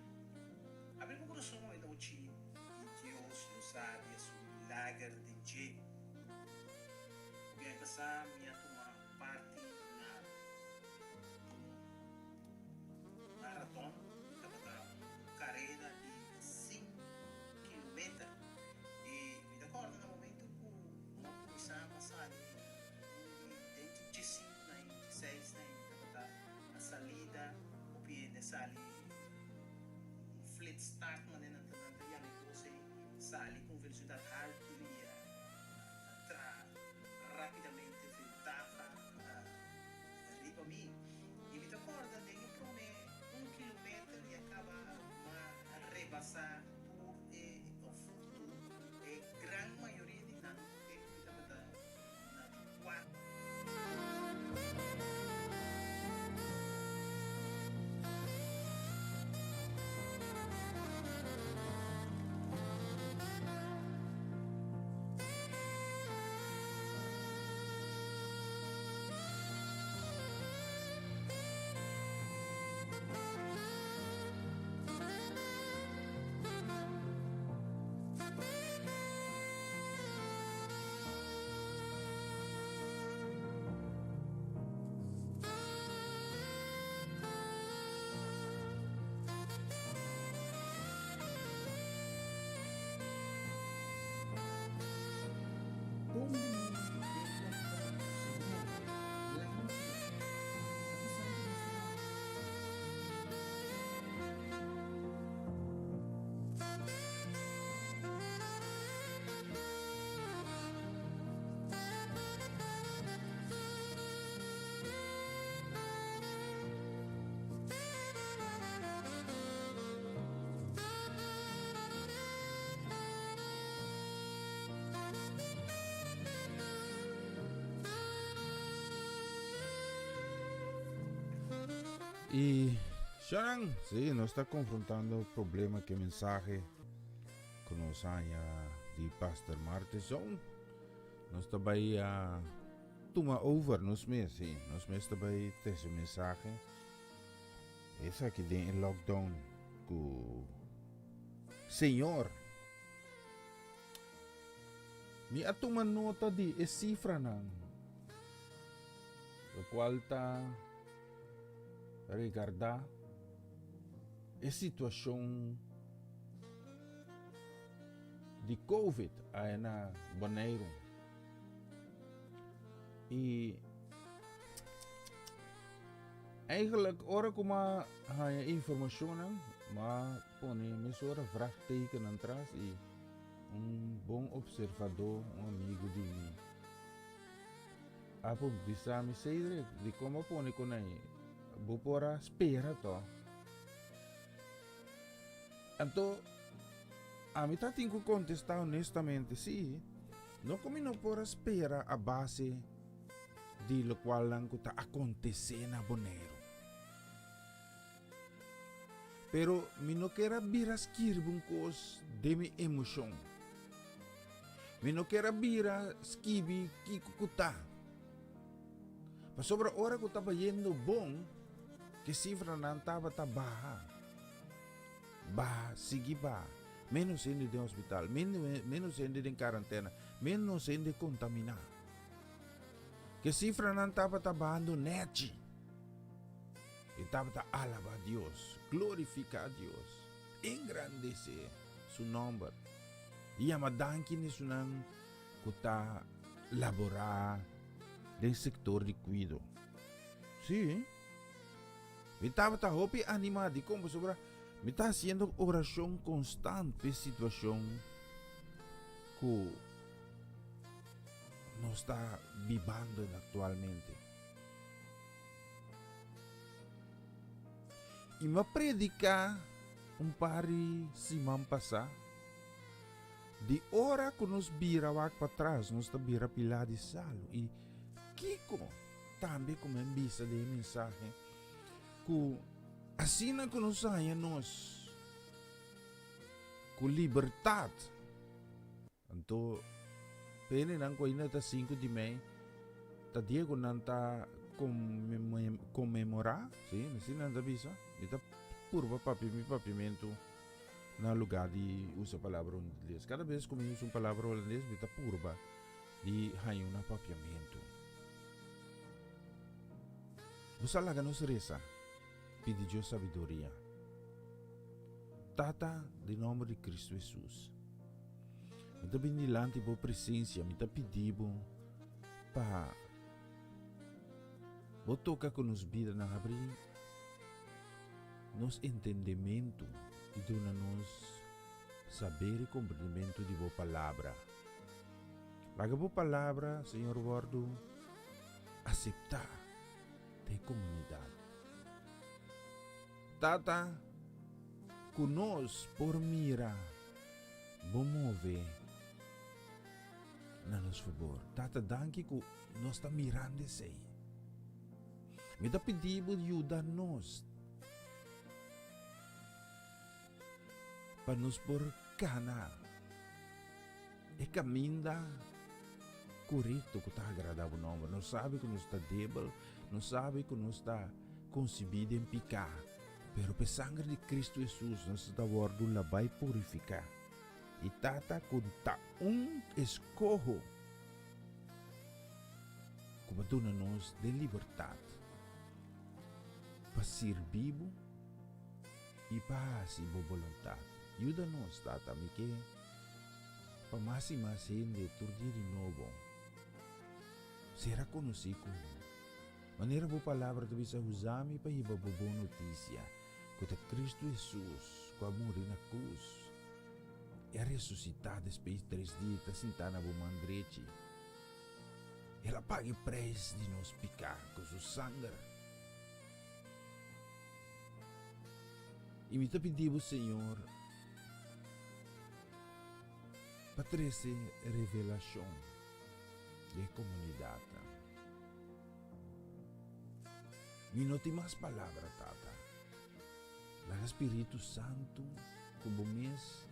F: Abri bo kurason e nochi i Dios lo sa di su milager den dje. Obiae pasá mi a tuma parti na un maraton, tabata un kareda di sinku kilometer i mi ta kòrda na momentu ku mi a kuminsá pa sali un di den di diesinku na i dieseis na i tabata na salida hopi hende sali un flit start manera nan ta nan ta yama e kos ei sali ku un velosidat haltu i a tra rapidamente ventaha riba mi i mi ta kòrda den e promé un kilometer i a kaba m'a rebasá tur e òf tur e gran mayoria di nan e ku mi tabata na di kuater.
E: Bon bini den lockdown ku Señor. Laga nos resa. Tata Santu nos ta yama.
A: Y Sharon, sí, nos ta confrontando problema ke mensahe ku nos haña di Pastor Martezon. Nos ta bai a tuma over nos mes, sí, nos mes ta bai trese mensahe. Esaki den e lockdown ku Señor. Mi a tuma nota di e sifranan, lokual ta regardá e situashon di Covid aya na Boneiru. I eigenlijk ora ku m'a haña e informashonnan, m'a pone mesora vraagtekennan tras i un bon observadó, un amigu di mi. A bisa mi Cedric, di kon bo pone ku nan bo por a spera to. Anto ami ta tin ku kontestá honestamente, sí, no ku mi no por a spera a base di lokualnan ku ta akontesé na Boneiru. Pero mi no kier a bira skirbi un kos den mi emoshon. Mi no kier a bira skibi kiko ku ta. Pasobra ora ku ta bayendo bon, ke sifranan tabata baha. Baha, sigui baha. Ménos hende den hospital, ménos hende den karantena, ménos hende kontaminá. Ke sifranan tabata bahando nèchi. E tabata alabá Dios, glorifiká Dios, engrandesé su nòmber i yama danki na esunnan ku ta laborá den sektor di kuido. Sí, mi tabata hopi animá. Dikon? Pasobra mi ta hasiendo orashon konstant p'e situashon ku nos ta bibando aktualmente. I mi a prediká un par di siman pasá, di ora ku nos bira wak patras, nos ta bira pilá di salu. I kiko tambe ku mi a bisa den e mensahe, ku asina ku nos haña nos ku libertat, Anto p'e-nenan ku ainda ta sinku di mei, ta dia ku nan ta konmemorá, sí, asina nan ta bisa. Mi ta purba papia mi papiamentu na lugá di usa palabra hulandes. Kada bes ku mi usa un palabra hulandes, mi ta purba di haña un na papiamentu. Bo sa laga nos resa, pidi Dios sabiduria. Tata, den nomber di Cristo Hesus, mi ta bini dilanti bo presencia, mi ta pidi bo pa bo toca cu nos bidanan, habri nos entendimento y duna nos saber y comprendimento di bo palabra. Laga bo palabra, Señor, wordo acepta den comunidad. Tata, ku nos por mira Bo move na nos fabor. Tata, danki ku nos ta mirando esei. Mi ta pidi Bo yuda nos pa nos por kana e kaminda korekto ku ta agrada Bo nomber. Nos sabi ku nos ta debel, nos sabi ku nos ta. Konsibí den piká, pero p'e sanger di Kristu Hesus nos ta wòrdu labá i purifiká. I Tata ku ta un eskoho ku bo a duna nos den libertat pa sirbi bo i pa hasi bo boluntat. Yuda nos, Tata, mi ke pa mas i mas hende tur dia di nobo sera konosí ku bo. Manera bo palabra ta bisa usa mi pa hiba bo bon notisia, ku ta Kristu Hesus ku a muri na krus i a resusitá despues di tres dia i ta sintá na bo man drechi. El a paga e preis di nos piká ku su sanger. I mi ta pidi bo, Señor, pa trese revelashon den e komunidatnan. Mi no tin mas palabra, Tata. Laga Spiritu Santu ku bo mes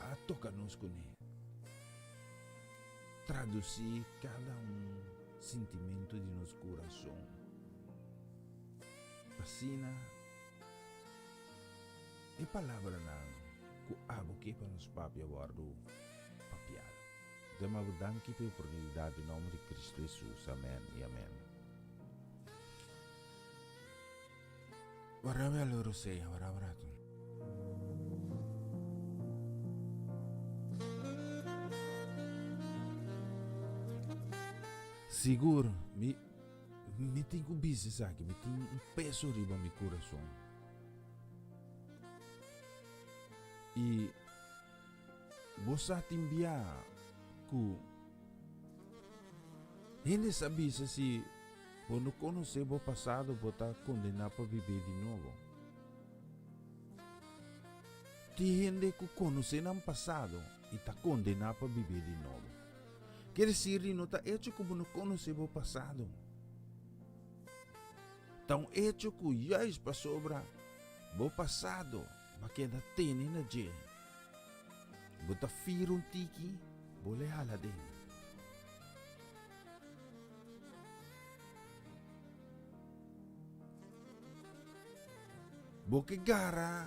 A: a toka nos kuné. Tradusí kada un sintimentu di nos kurason. Pa asina e palabranan ku abo ke pa nos papia wòrdu papiado. Dema bo danki pa e oportunidat den nomber di Cristo Jesus. Amen y amen. Wara we alo rosea, wara wara tu. Sigur, mi, mi tin ku bisa esaki, mi tin un peso riba mi kurason. I Bo sa tin bia ku Hende sa bisa si bo no konosé bo pasado bo ta kondená pa bib'é di nobo. Tin hende ku konosé nan pasado i ta kondená pa bib'é di nobo. Ke desir di no ta echo ku bo no konosé bo pasado. Ta un echo ku juis pasobra bo pasado bo a keda tene na dje. Bo ta fira un tiki, bo le hala den. Bo ke gara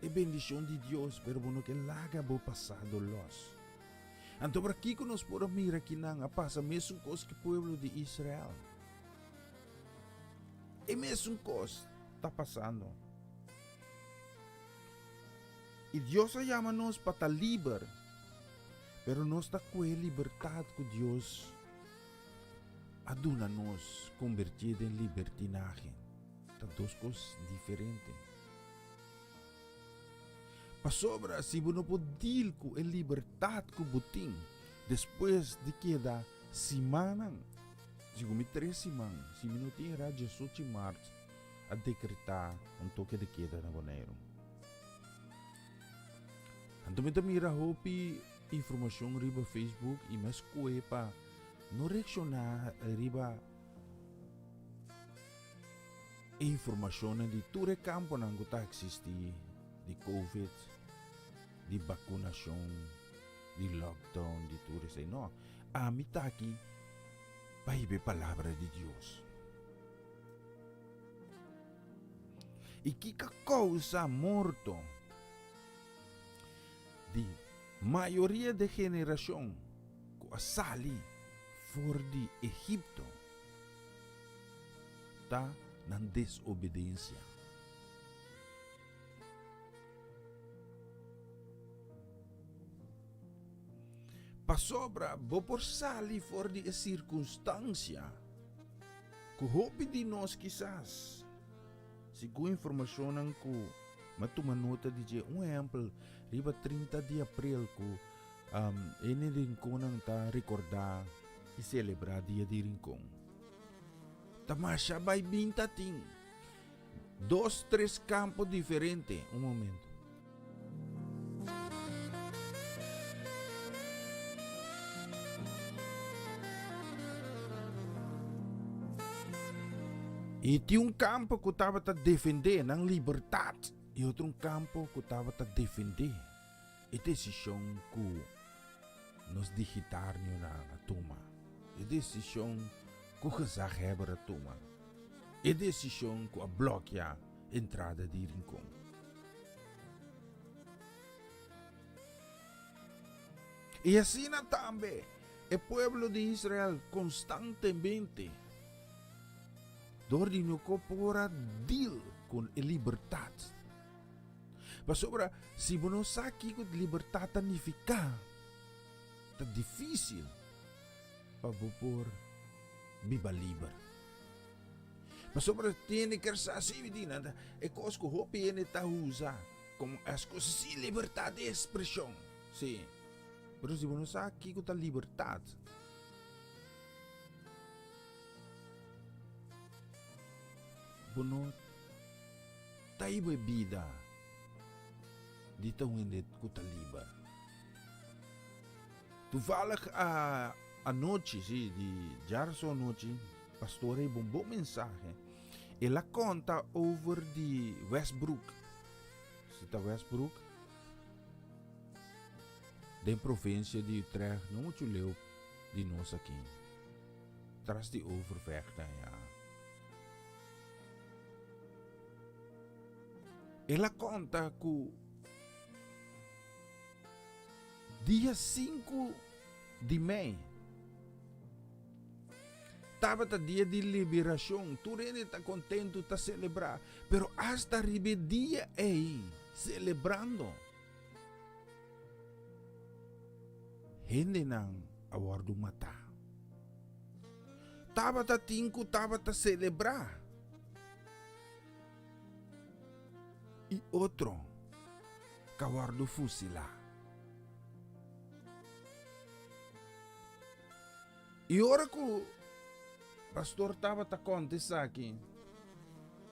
A: e bendishon di Dios, pero bo no ke laga bo pasado los. Anto por kiko nos por a mira kinan a pasa mesun kos ku pueblo di Israel? E mesun kos ta pasando. I Dios a yama nos pa ta liber, pero nos ta kue libertat ku Dios a duna nos kombertié den libertinahe. Ta dos kos diferente. Pasobra si bo no por deal ku e libertat ku bo tin despues di keda simannan, segun mi tres siman, si mi no tin erá diesochi mart a dekretá un toke de keda na Boneiru. Anto mi ta mira hopi informashon riba Facebook i mi a skohe pa no reakshoná riba e informashonnan di tur e kamponan ku ta eksistí di covid, di bakunashon, di lockdown, di tur esei. No, ami ta aki pa hiba e palabra di Dios. I kiko kousa morto di mayoria di generashon ku a sali for di Egipto ta nan desobedensia. Pasobra bo por sali for di e sirkunstansia ku hopi di nos kisas, segun informashonnan ku mi a tuma nota di dje, un ehèmpel, riba 30 di aprel ku hende di Rinkonnan ta rekordá i selebrá Dia di Rincon. Ta masha bai bin ta tin dos tres kampo diferente. Un momento. I tin un kampo ku tabata defendé nan libertat i otro un kampo ku tabata defendé e desishon ku nos digitarionan a tuma, e desishon ku gezaghebber a tuma, e desishon ku a blòkia entrada di Rincon. I asina tambe e pueblo di Israel konstantemente dor di no por a deal ku e libertat. Pasobra si bo no sa kiko libertat ta nifiká, ta difísil pa bo por biba liber. Pasobra tene ker sa si mi di nan e kos ku hopi hende ta usa komo eskos si libertat di ekspreshon. Si, pero si bo no sa kiko ta libertat, bo no ta hiba e bida di ta un hende ku ta liber. Toevallig a anochi, si, di djarso anochi, pastor a hiba un bon mensahe. El a konta over di Westbroek. Si ta Westbroek? Den provinsia di Utrecht, no muchu leu di nos aki. Tras di Overvecht aya. El a konta ku Dia sinku di mei tabata dia di liberashon, tur hende ta kontentu, ta selebrá. Pero asta riba e dia ei, selebrando, hendenan a wòrdu matá. Tabata tin ku tabata selebrá i otro ka wòrdu fusilá. I ora ku Pastor tabata konta esaki,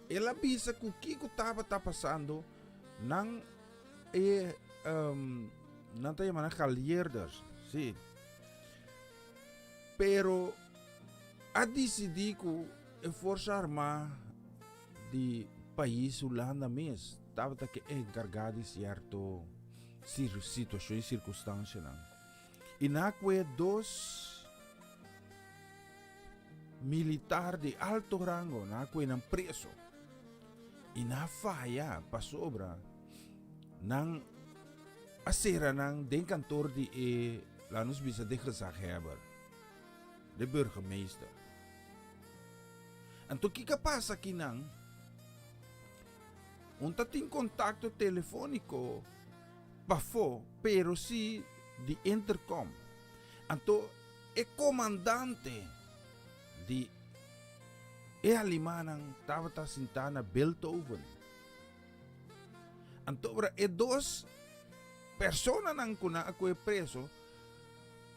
A: el a bisa ku kiko tabata pasando, nan e nan ta yama nan galieerders, si. Pero a disidí ku e Forsa Armá di pais Hulanda mes tabata ke enkargá di sierto situashon i sirkunstansianan. I na kue dos militar di alto rango na kue nan preso. I na faya pasobra nan a sera nan den kantor di e, laat nos bisa, de gezaghebber, de burgemeester. Anto kiko a pasa akinan? Un ta tin kontakto telefóniko pafó, pero si di intercom. Anto e komandante di e alimannan tabata sintá na Bilthoven. Anto ora e dos personanan ku nan a kohe preso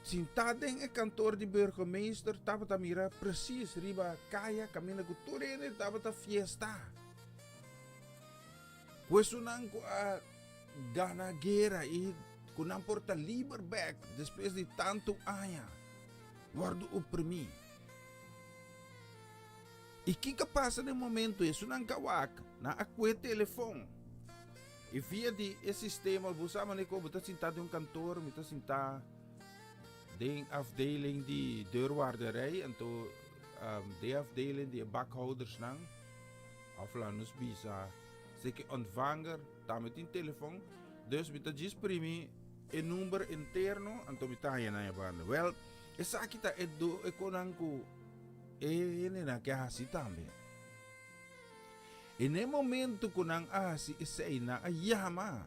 A: sintá den e kantor di burgemeester tabata mira presis riba kaya kaminda ku tur hende tabata fiesta. Ku esunnan ku a gana guera i ku nan por ta liber bek despues di tantu aña wòrdu oprimí. I kiko a pasa den momento esunnan ka wak nan a kue telefon i via di e sistema bo sa manera ku bo ta sinta den un kantor mi ta sinta den afdeling di deurwaarderij anto den afdeling di e bakhoudersnan of laat nos bisa seki ontvanger tambe tin telefon dus mi ta djis primi e number interno anto mi ta haña nan e banda wel esaki ta e do e konan ku E hendenan ke hasi tambe. I na e momento ku nan a hasi esei, nan a yama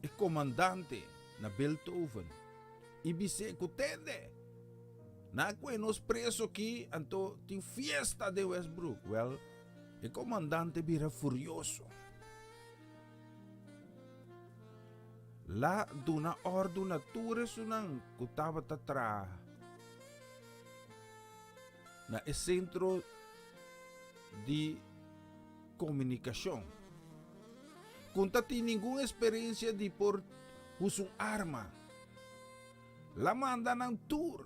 A: e komandante na Bilthoven i bis'é ku, Tende, nan a kohe nos preso aki, anto tin fiesta den Westbroek. Wèl, e komandante bira furioso. La duna òrdu na tur esunnan ku tabata traha na e sentro di komunikashon. Ku ta tin ningun eksperensia di por usa un arma. La manda nan tur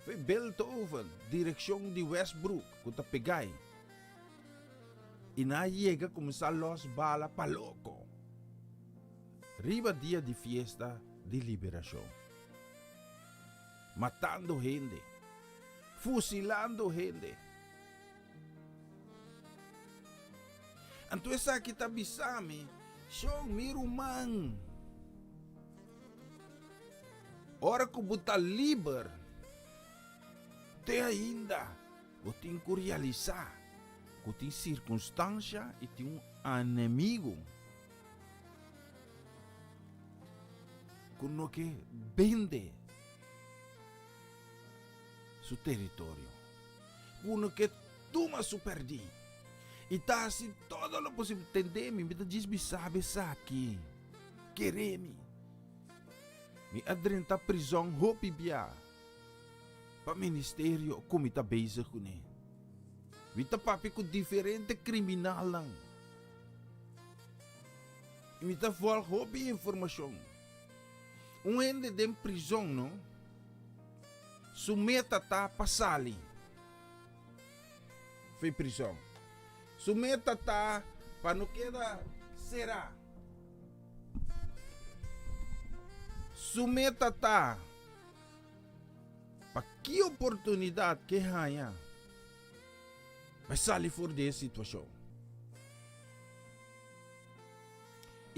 A: fe Bilthoven, direkshon di Westbroek ku ta pegai. I nan a yega kuminsá lòs bala pa loko riba dia di fiesta di liberashon. Matando hende, fusilando hende. Anto esaki ta bisa mi, Shon, mi ruman, ora ku bo ta liber, te ainda bo tin ku realisá ku tin sirkunstansha i tin un enemigu ku no ke bende su teritorio, ku no ke tuma su pèrdí i ta hasi todo lo posibel. Tende mi, mi ta djis bisa bo esaki, kere mi. Mi a drenta prizòn hopi bia pa ministerio ku mi ta bezig kuné. Mi ta papia ku diferente kriminalnan. I mi ta vòlg hopi informashon. Un hende den prizon no, su meta ta pa sali for prizon. Su meta ta pa no keda será. Su meta ta pa ki oportunidat ke haña pa e sali for di e situashon.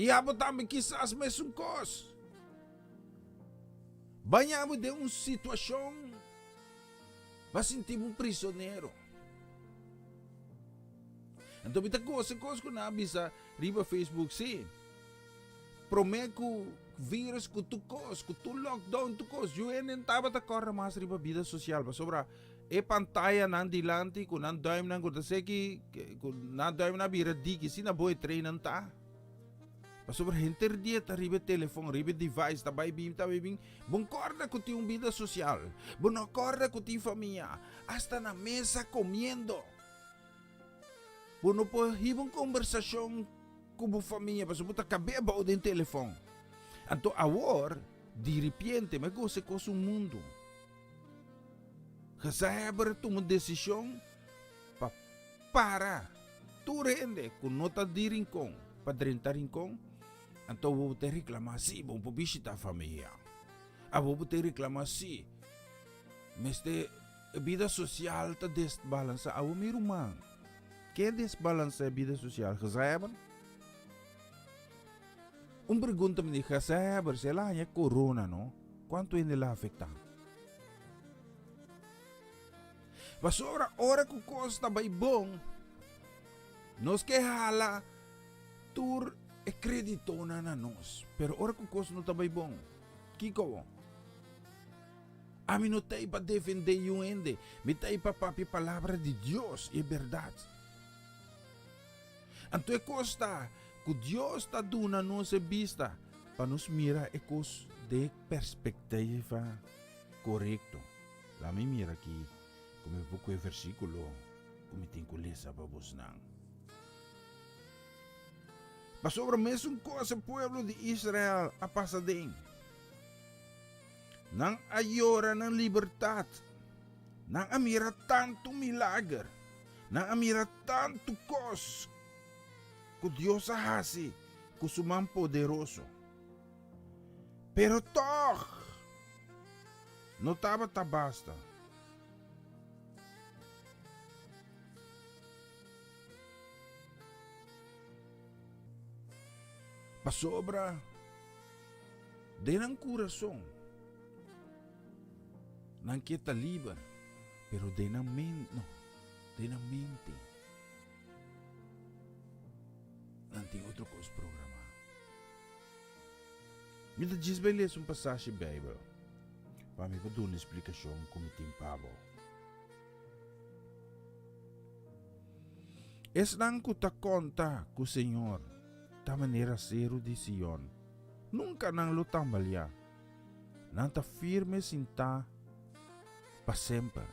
A: I abo tambe kisas mesun kos. Baña bo den un situashon bo a sinti bo un prisonero. Anto mi ta gosa kos ku nan a bisa riba Facebook si. Promé ku virus ku tur kos, ku tur lockdown tur kos, yu hende no tabata kòrda mas riba bida sosial pasobra e pantayanan dilanti ku nan dùimnan ku ta seki ku nan dùimnan a bira diki asina bo e treinan ta. Pasobra henter dia ta riba e telefon, riba e device, ta bai bin, ta bai bin. Bo no kòrda ku tin un bida sosial. Bo no kòrda ku tin famia. Asta na mesa komiendo. Bo no por hiba un kombersashon ku bo famia pasobra bo ta kab'é abou den telefon. Anto awor, diripiente, mi a gosa e kos un mundu. Gezaghebber a tuma un desishon pa para tur hende ku no ta di Rincon pa drenta Rincon, anto bo ta reklamá si bo por bishitá famia. Abo bo ta reklamá si mester e bida sosial ta desbalansá. Abo mi ruman, ke desbalansá e bida sosial? Gezaghebber? Un pregunta mi di Gezaghebber, si el a haña corona no, kuantu hende el a afektá? Pasobra ora ku kos ta bai bon, nos ke hala tur e kreditonan na nos. Pero ora ku kos no ta bai bon, kiko bo? Ami no ta ei pa defendé yun hende, mi ta ei pa papia palabra di Dios i e bèrdat. Anto e kos ta ku Dios ta duna nos e bista pa nos mira e kos den e perspektiva korekto. Laat mi mira aki ku mi por kue versíkulo ku mi tin ku lesa pa bosnan. Pasobra mesun kos e pueblo di Israel a pasa den. Nan a yora nan libertat. Nan a mira tantu milager. Nan a mira tantu kos ku Dios a hasi ku su man poderoso. Pero tòg no tabata basta. Pasobra den nan kurason nan ke ta liber, pero den nan mente no, den nan mente nan tin otro kos programá. Mi ta djis bai lesa un pasashi Beibel pa mi por duna e splikashon ku mi tin pa bo. Esnan ku ta konta ku Señor ta manera seru di Sion, nunka nan lo tambaliá. Nan ta firme sintá pa semper.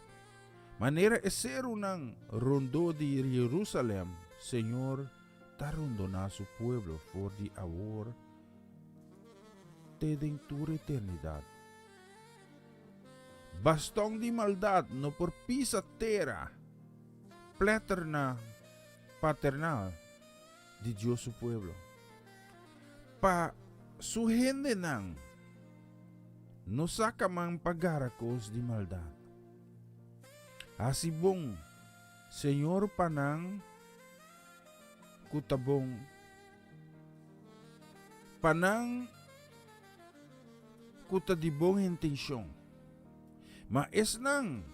A: Manera e serunan rondó di Jerusalèm, Señor ta rondoná su pueblo for di awor te den tur eternidat. Baston di maldat no por pisa tera pleterna paternal di Dios su pueblo. Pa su hendenan no saka man pa gara kos di maldat. Hasi bon, Señor, pa nan ku ta bon, pa nan ku ta di bon intenshon, ma esnan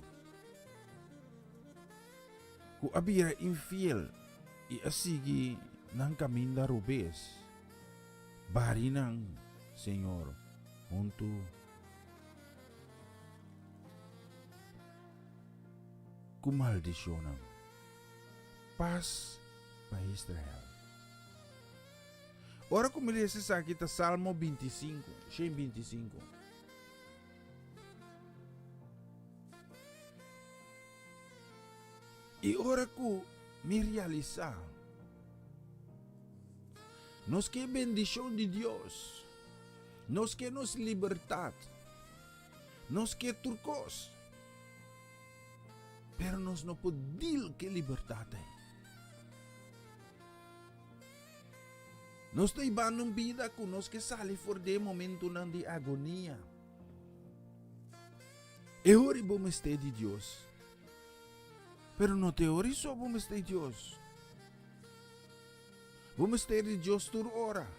A: ku a bira infiel i a sigui nan kaminda robes, bari nan, Señor, huntu ku maldishonnan. Pas pa Israel. Ora ku mi lesa esaki ta Salmo 25, 125. I ora ku mi realisá nos ke bendishon di Dios, nos ke nos libertat, nos ke tur kos. Pero nos no por deal ku e libertat ei. Nos ta hibando un bida ku nos ke sali for di e momentunan di agonia. E ora bo mester di Dios. Pero no te ora so bo mester di Dios. Bo mester di Dios tur ora.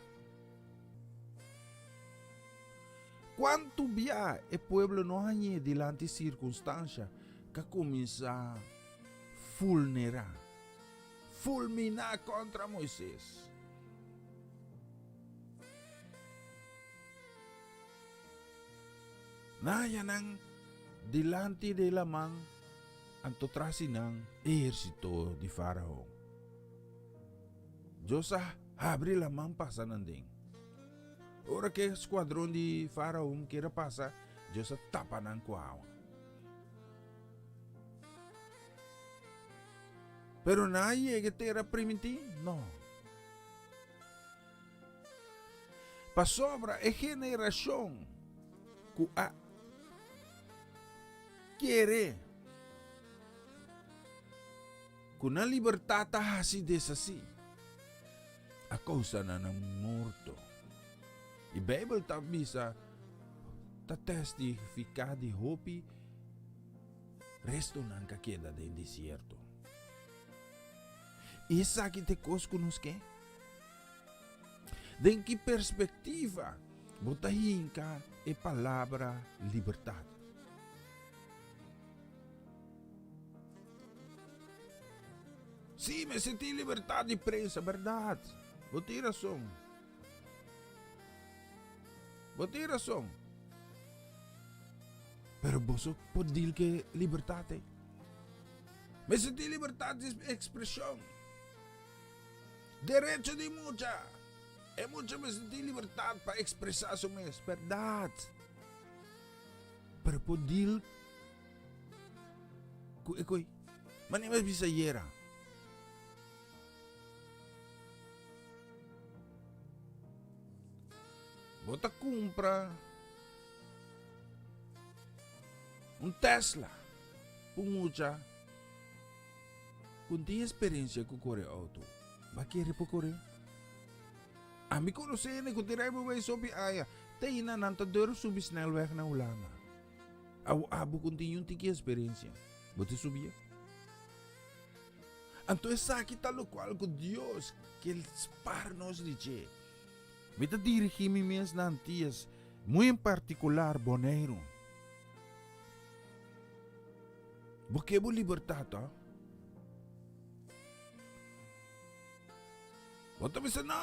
A: Kuantu bia e pueblo no hañ'é dilanti sirkunstansha k'a kuminsá fulnerá, fulminá kontra Moises? Nan haña nan dilanti di e laman, anto tras di nan e ehérsito di Fárao. Dios a habri laman pasa nan den. Ora ku e skuadron di Faraon kier a pasa, Dios a tapa nan ku awa. Pero nan a yega e tera primintí? No. Pasobra e generashon ku a kere ku nan libertat ta hasi desasí, a kousa nan nan morto. I Beibel ta bisa, ta testifiká di hopi restonan ku a keda den desierto. I esaki ta e kos ku nos ke? Den ki perspektiva bo ta hinka e palabra libertat? Sí, mester tin libertat di prensa, bèrdat. Bo tin rason. Bo tin rason. Pero boso por deal ke libertat ei. Mester tin libertat di ekspreshon. Derecho di mucha. E mucha mester tin libertad pa expresa su mes, berdad. Pero por deal cu e coi. Mane mes bisa ayera. Bo ta cumpra un Tesla pa un mucha. Con tin experiencia cu core auto, ba kere por core? Ami conoce hende cu tin rijbewijs hopi aña, te aina nan ta durf subi snelweg na Hulanda. Awo abo cu tin yun tiki experiencia, bo ta subia? Anto esaki ta locual cu Dios kier spar nos di dje. Mi ta dirigi mi mes na Antillas, muy en particular Boneiru. Bo ke bo libertat, oh? Bo ta bisa, no,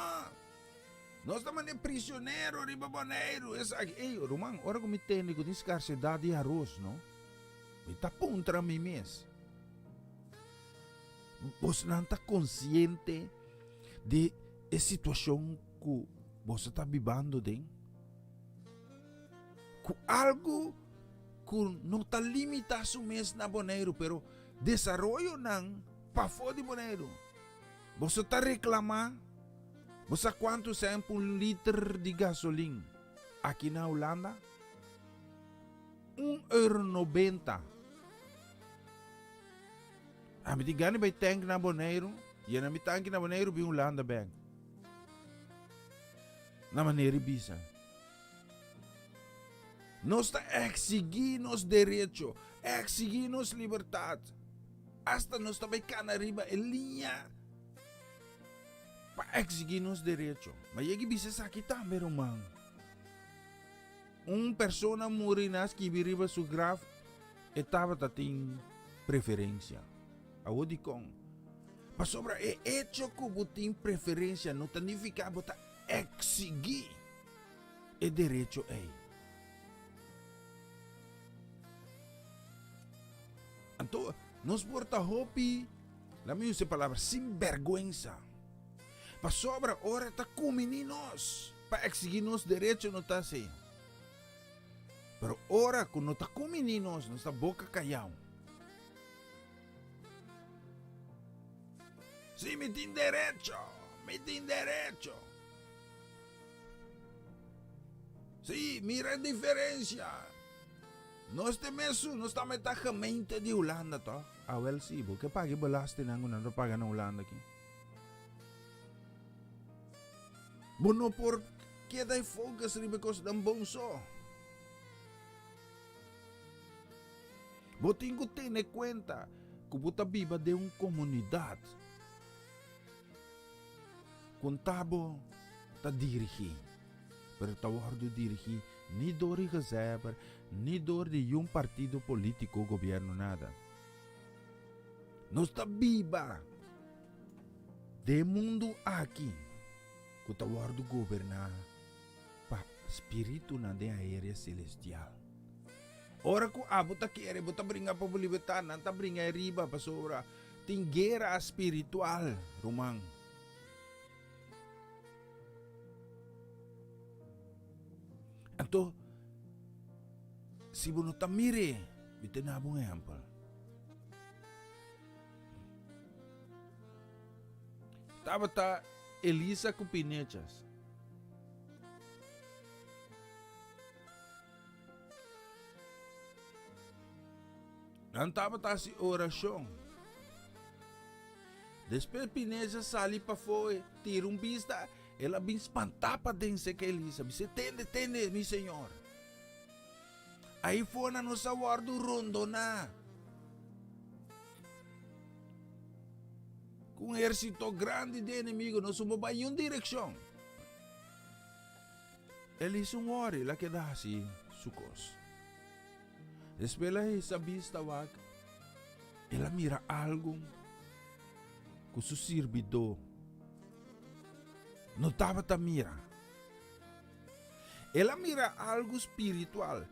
A: nos ta mane prisionero riba Boneiru, esaki. Ey, ruman, ora ku mi tende ku tin skarsedat di aros, no, mi ta puntra mi mes, bosnan ta konsiente di e situashon ku boso ta bibando den? Ku algu ku no ta limitá su mes na Boneiru, pero desaroyonan pafó di Boneiru. Boso ta reklamá, bo sa kuantu sèn pa un liter di gasolin aki na Hulanda? Un euro nobenta. Ami tin gana di bai tènk na Boneiru, yena mi tanki na Boneiru bin Hulanda bèk. Na manera di bisa. Nos ta eksigí nos derecho, eksigí nos libertat. Asta nos ta bai kana riba e liña pa eksigí nos derecho. Ma yegi bisa esaki tambe, ruman. Un persona muri na skibi riba su graf e tabata tin preferensia. Awor dikon? Pasobra e echo ku bo tin preferensia no ta nifiká bo ta eksigí e derecho ei. Anto, nos por ta hopi, laat mi usa e palabra, sinbergüensa. Pasobra ora ta kumini nos pa eksigí nos derecho no ta así. Pero ora ku no ta kumini nos, nos ta boka kayau. Sí, mi tin derecho, mi tin derecho. Sí, mira e diferencia. Nos te mesun, nos tambe ta gemeente di Hulanda, toch? Ah, wel sí, bo ke paga e belastingnan ku nan ta paga na Hulanda aki. Bo no por keda e focus riba e kosnan bon so. Bo tin ku tene kuenta ku bo ta biba den un komunidat. Kon ta bo ta dirigí, pero ta wòrdu dirigí ni dor di gezeber, ni dor di yun partido polítiko, gobièrnu, nada. Nos ta biba den e mundu aki ku ta wòrdu goberná pa spiritunan den aerea selestial. Ora ku abo ta kere bo ta bringa pa bo libertat, nan ta bringa e riba pasobra Tin guera spiritual, ruman. Anto, si bo no ta mir'é, mi ta duna bo un ehèmpel. Tabata Elisa ku Pinechas. Nan tabata hasi orashon. Despues Pinechas sali pafó, tira un bista, el a bin spantá paden serka Elisa, bis'é, Tende, tende, mi señor! Aifó nan nos a wòrdu rondoná ku un ehérsito grandi di enemigo, nos no por bai niun direkshon. El hisa un wòri, el a keda hasi su kos. Despues el a hisa bista wak, el a mira algu ku su sirbidó no tabata mira. El a mira algu spiritual.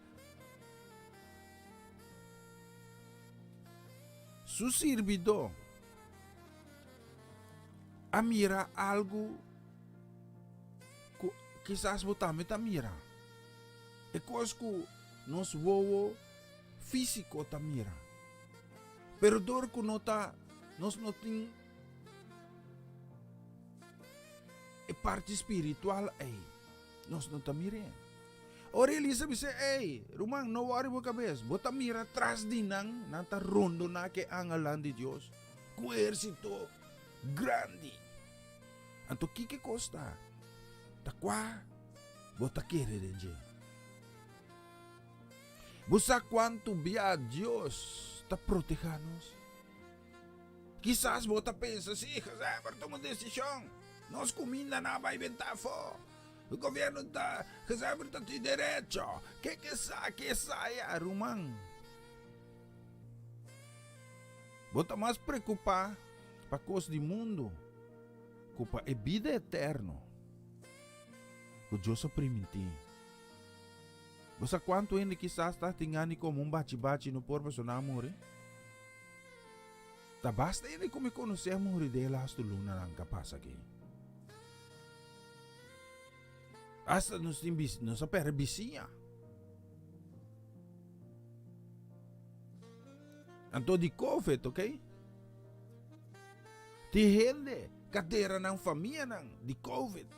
A: Su sirbidó a mira algu ku kisas bo tambe ta mira. E kos ku nos wowo físiko ta mira. Pero dor ku no ta, nos no tin E parti spiritual ei, nos no ta mir'é. Ora Elisa bis'é, Ei, ruman, no wòri bo kabes. Bo ta mira tras di nan, nan ta rondoná ku e angelnan di Dios, ku ehérsito grandi. Anto kiko e kos ta? Ta kua bo ta kere den dje? Bo sa kuantu bia Dios ta protehá nos? Kisas bo ta pensa, Si, gezaghebber tuma un desishon, nos kuminda nan a bai benta afó. E gobièrnu ta, gezaghebber ta tin derecho. Ke ke sa, ke sa ya, ruman. Bo ta mas preokupá pa kos di mundu ku pa e bida eterno ku Dios a primintí. Bo sa kuantu hende kisas ta tin gana di kome un bachi-bachi no por pasobra nan a muri? Ta basta hende ku mi konosé a muri den e lastu lunanan ka pasa aki. Asta nos tin bis, nos a pèrdè bisiña. Anto di covid, ok? Tin hende ka dera nan famianan di covid.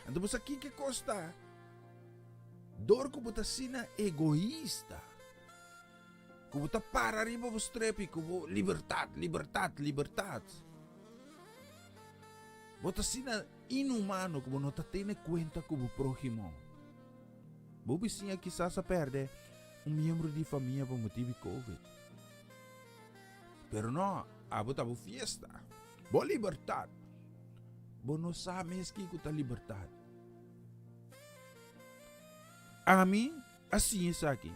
A: Anto bo sa kiko e kos ta? Dor ku bo ta asina egoista. Ku bo ta para riba bo strepi ku bo libertat, libertat, libertat. Bo ta asina inhumano ku bo no ta tene kuenta ku bo próhimo. Bo bisiña kisas a pèrdè un miembro di famia pa motibu di covid. Pero no, abo ta bo fiesta, bo libertat. Bo no sa mes kiko ta libertat. Ami a siña esaki.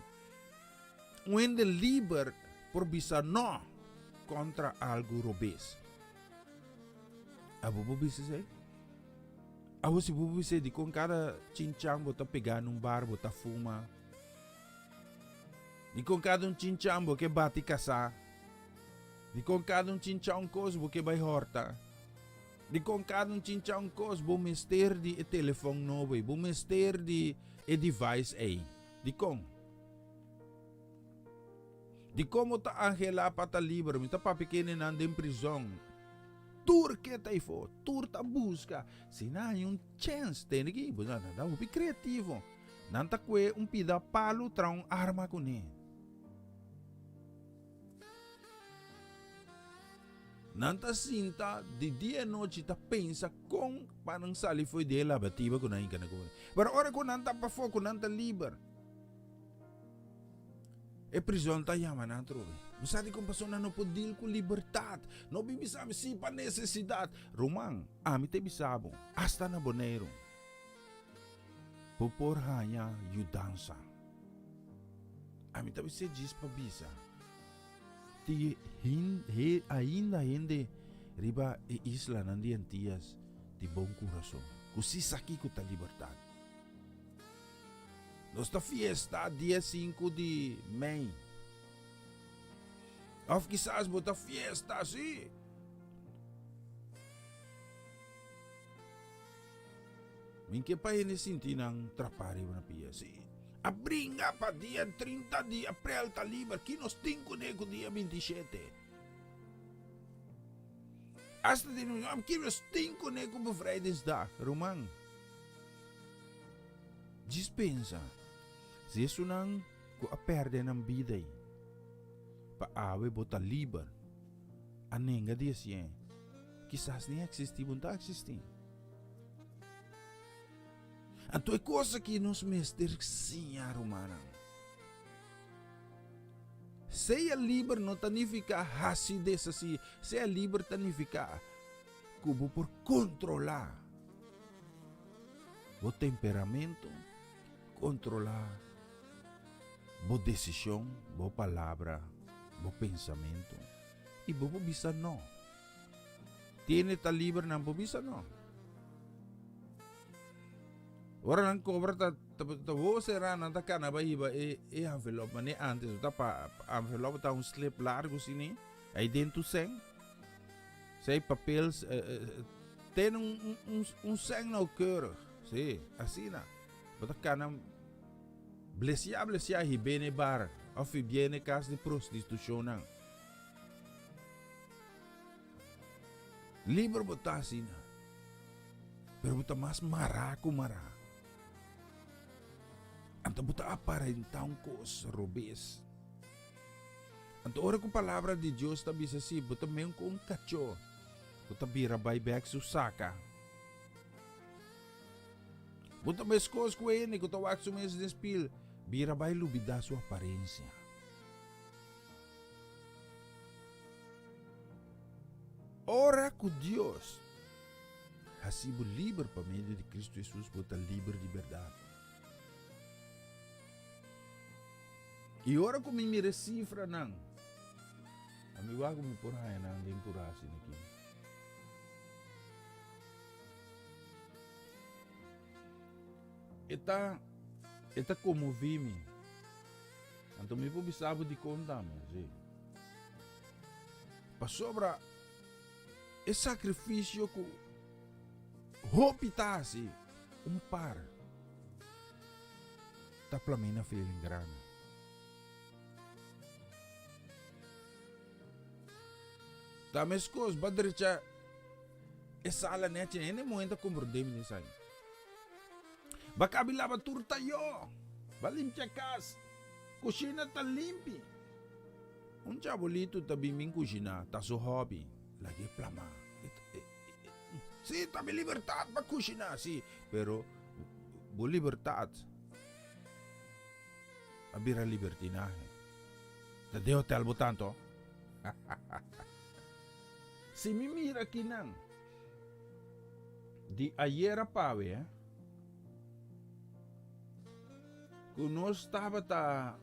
A: Un hende liber por bisa no kontra algu robes. Abo por bisa esei? Abo si bo bisa dikon kada chinchan bo ta pega na un bar bo ta fuma? Dikon kada un chinchan bo ke bati kasá? Dikon kada un chinchan un kos bo ke bai hòrta? Dikon kada un chincha un kos bo mester di e telefon nobo ei, bo mester di e device ei. Dikon? Dikon bo ta anhelá pa ta liber? Mi ta papia kendenan den prizon. Tur ke ta eifó, tur ta buska. Si nan haña un chèns, tende ki, bo sa, nan ta hopi kreativo. Nan ta kue un pida palu traha un arma kuné. Nan ta sinta di dia i nochi ta pensa kon pa nan sali fo'i di e labatiba ku nan hinka na kome. Pero ora ku nan ta pafó, ku nan ta liber, e prizòn ta yama nan atrobe. Bo sa dikon pasobra nan no por dil ku libertat. No bin bisa mi si pa nesesidat. Ruman, ami ta bisa bo, asta na Boneiru bo por haña yudansa. Ami ta bisa djis pa bisa. Tin ainda hende riba e islanan di Antias di bon kurason ku si sa kiko ta libertat. Nos ta fiesta dia sinku di mei. Òf kisas bo ta fiesta, sí. Mi ke pa hende sinti nan trapá riba nan pia, sí. A bringa pa dia 30 di aprel ta liber. Ki nos tin kuné ku dia 27? Hasta di nos, ki nos tin kuné ku bevrijdingsdag, ruman? Djis pensa, si esunnan ku a pèrdè nan bida ei, pa awe bo ta liber, a nenga di hasié, kisas ni eksistí bo no ta eksistí. Anto e kos aki nos mester siña, rumannan. Sea liber no ta nifiká hasi deshasí, sea liber ta nifiká ku bo por kontrolá bo temperamento, kontrolá bo desishon, bo palabra, bo pensamentu i bo por bisa no. Tiene ta liber nan por bisa no. Ora nan kobra ta ta wo sera nan ta kana bai hiba e e envelop mane antes ta pa envelop ta un slip largo sini ai den tu sen sei papel ten un un un sen nauwkeurig si asina bo ta kana blesia blesia hib'é n'e bar of hib'é n'e kas di prostitushonnan. Liber bo ta asina, pero bo ta mas mará ku mará. Anto bo ta aparentá un kos robes. Anto ora ku palabra di Dios ta bisa si, bo ta men ku un kachó ku ta bira bai bèk su saka. Bo ta meskos ku hende ku ta wak su mes den spil, bira bai lubidá su aparensia. Ora ku Dios hasi bo liber pa medio di Kristu Hesus, bo ta liber di bèrdat. I ora ku mi mira e sifranan, a mi wak ku mi por haña nan den purá asina aki. E ta, e ta konmoví mi. Anto mi por bisa bo dikon tambe, sí. Pasobra e sakrifisio ku hopi ta hasi, un par ta plam'é na feeling grandi. Ta meskos ba drecha e sala nechi, hende muhé ta komprondé mi esaki. Ba kabi laba tur tayó. Ba limpia kas. Kushina ta limpi. Un chabolitu ta bin bin kushiná, ta su hòbi. Lag'é plamá. Sí, ta mi libertat pa kushiná, sí, pero bo libertat a bira libertinahe. Ta den hotel bo tanto? Si mi mira kinan. Di ayera pawe ku nos tabata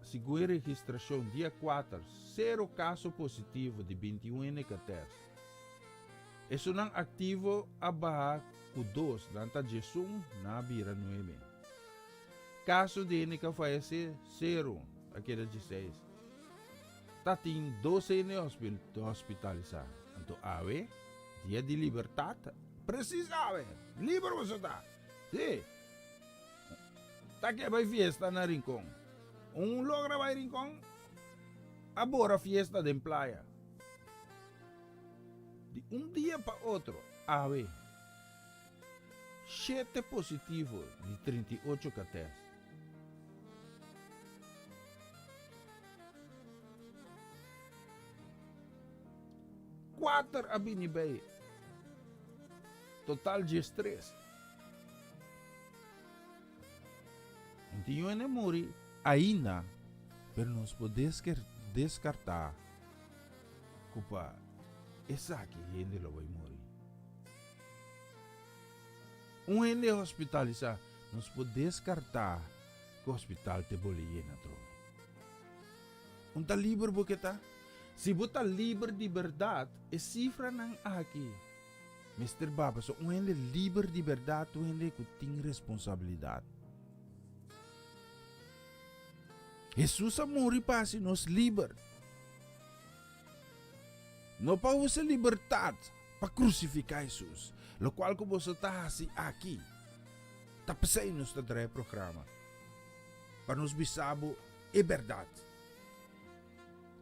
A: segun e registrashon dia kuater sero kaso positivo di 21 hende ku a tèst. Esunnan aktivo a baha ku dos, nan ta diesun, nan a bira nuebe. Kaso di hende ku a fayesé sero, a keda dieseis. Ta tin dos hende hospitalisá. Anto awe. Dia di libertat, precies awe, liber boso ta. Si. Ta ke bai fiesta na Rincon. Un logra bai Rincon, a bora fiesta den playa. Di un dia pa otro, awe, shete positivo di 38 ka test. Kuater a bini bei. Total diestres. Un tin yu hende muri ainda, pero nos por deskartá ku pa esaki hende lo bai muri. Un hende hospitalisá, nos por deskartá ku hospital te boli yena atrobe. Un ta liber bo ke ta? Si bo ta liber di bèrdat, e sifranan aki mester ba pasobra un hende liber di bèrdat ta un hende ku tin responsabilidat. Hesus a muri pa hasi nos liber. No pa usa libertat pa krusifiká Hesus, lokual ku boso ta hasi aki. Ta p'esei nos ta traha e programa. pa nos bisa bo e bèrdat.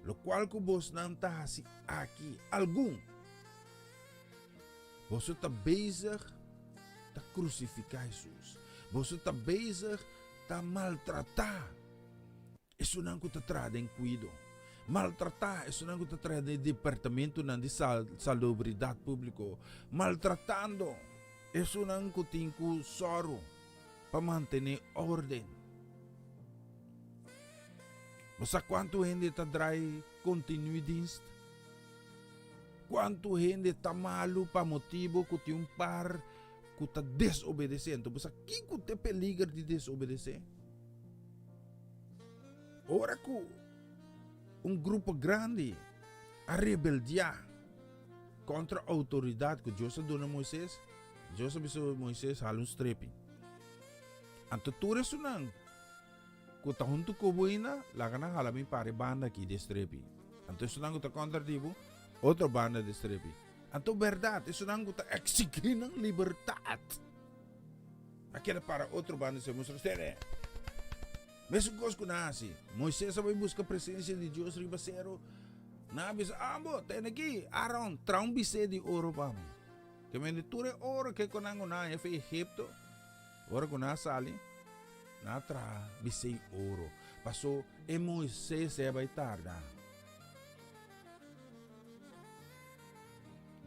A: Lokual ku bosnan ta hasi aki, algun, boso ta bezig ta krusifiká Hesus. Boso ta bezig ta maltratá esunnan ku ta traha den kuido, maltratá esunnan ku ta traha den departamentunan di salubridat públiko, maltratando esunnan ku tin ku sòru pa mantené órden. Bo sa kuantu hende ta drai kontinui dienst? Kuantu hende ta malu pa motibu ku tin un par ku ta desobedesé? Anto bo sa kiko ta e peliger di desobedesé? Ora ku un grupo grandi a rebeldiá kontra outoridat ku Dios a duna Moises, Dios a bisa Moises hala un strepi. Anto tur esunnan ku ta huntu ku bo ainda, laga nan hala mi para e banda aki di e strepi. Anto esunnan ku ta kontra di bo, otro banda di e strepi. Anto bèrdat, esunnan ku ta eksigí nan libertat a keda para otro banda di strepi. Mustra, Stene! Mesun kos ku nan hasi. Moises a bai buska presensia di Dios riba seru. Nan a bisa, Abo, tene aki, Aaron, traha un bisé di oro pa mi. Ke mende tur e oro ke ku nan ku nan haña for Egipto, ora ku nan a sali, nan a traha bisei oro. Paso e Moises ei a bai tarda.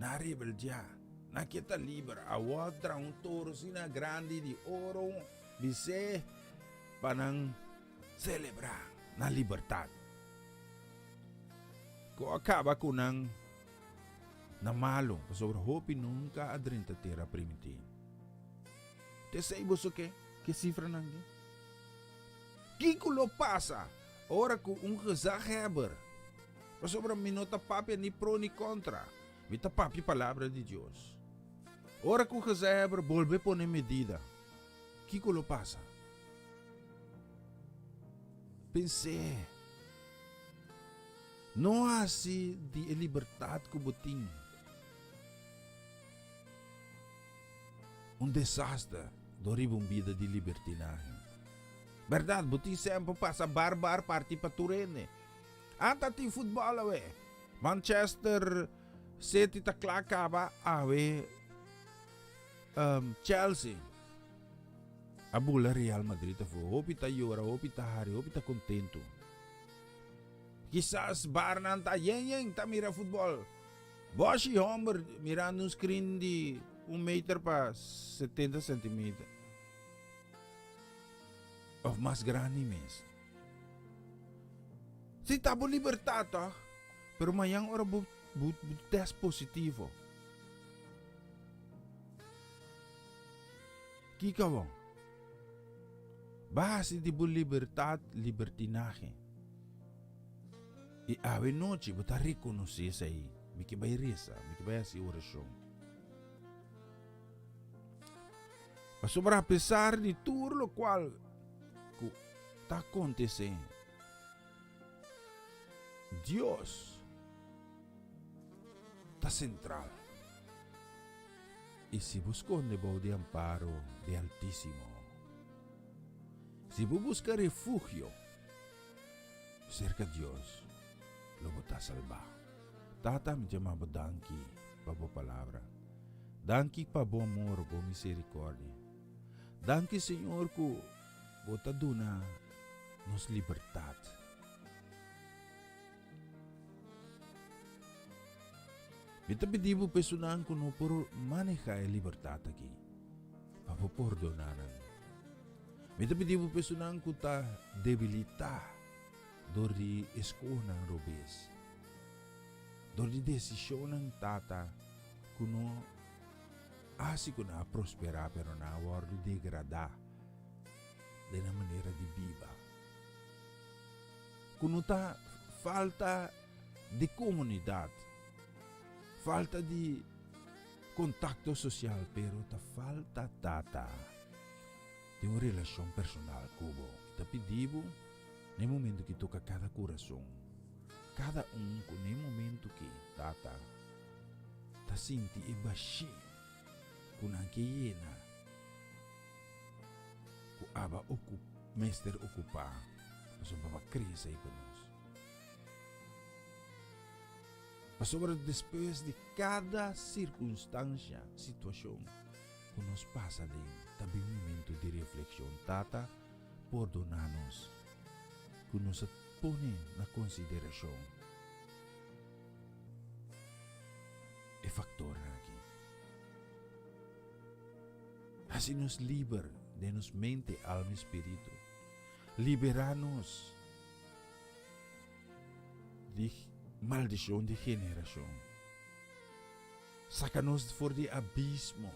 A: Nan a rebeldiá, nan ke ta liber. Awor a traha un toro asina grandi di oro, bisé pa nan selebrá nan libertat. Ku a kaba ku nan na malu, pasobra hopi nunka a drenta tera primintí. T'esei boso ke, ke sifranan aki? Kiko lo pasa ora ku un gezaghebber, pasobra mi no ta papia ni pro ni kontra, mi ta papia palabra di Dios. Ora ku un gezaghebber bolbe pone medida, kiko lo pasa? Pens'é. No hasi di e libertat ku bo tin un desaster dor riba un bida di libertinahe. Bèrdat, bo tin semper pasa bar bar parti pa tur hende. Ata tin futbòl awe. Manchester City ta kla kaba awe Chelsea a bula Real Madrid afó. Hopi ta yora, hopi ta hari, hopi ta kontentu. Kisas barnan ta yen yen ta mira futbol. Boshi homber mirando un screen di un meter pa 70 centimeter. Of mas grandi mes. Si ta bo libertad toch? Pero mañan ora bo, bo, bo test positivo. Kiko bo? Ba hasi di bo libertad libertinahe. I awe nochi bo ta rekonosé esei. Mi ke bai resa, mi ke bai hasi orashon. Pasobra apesar di tur lokual ku ta akontesé, Dios ta sentral. I si bo skonde bou di amparo di Altísimo, si bo buska refugio serka Dios, lo bo ta salbá. Tata, mi djama bo danki pa bo palabra. Danki pa bo amor, bo miserikòrdia. Danki, Señor, ku bo ta duna nos libertat. Mi ta pidi bo pa esunnan ku no por manehá e libertat aki, pa bo pordoná nan. Mi ta pidi bo pa esunnan ku ta debilitá dor di eskohonan robes, dor di desishonnan, Tata, ku no hasi ku nan a prosperá pero nan a wòrdu degradá den nan manera di biba. Ku no ta falta di komunidat, falta di kontakto sosial, pero ta falta tata di un relashon personal ku bo. Mi ta pidi bo na e momento ki toka kada kurason, kada un ku na e momento ki tata ta sinti e bashí ku nan ke yena ku aba okupa. mester okupá, pasobra bo a krea esei pa nos. Pasobra despues di kada sirkunstansha, situashon, ku nos pasa aden, ta bin un momentu di reflekshon. Tata, pordoná nos ku nos a pone na konsiderashon e faktornan aki. Hasi nos liber den nos mente, alma i spiritu. Liberá nos di maldishon di generashon. Saka nos for di abismo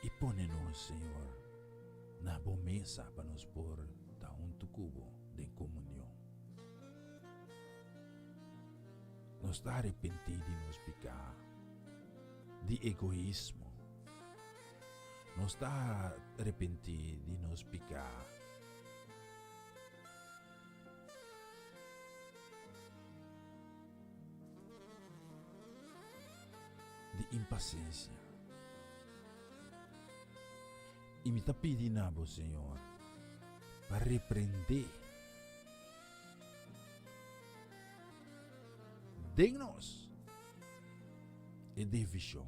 A: i pone nos, Señor, na bo mesa pa nos por ta huntu ku bo den komunion. Nos ta arepentí di nos piká, di egoismo. Nos ta arepentí di nos piká. Di impasensia. I mi ta pidi na bo, Señor, pa reprendé den nos e divishon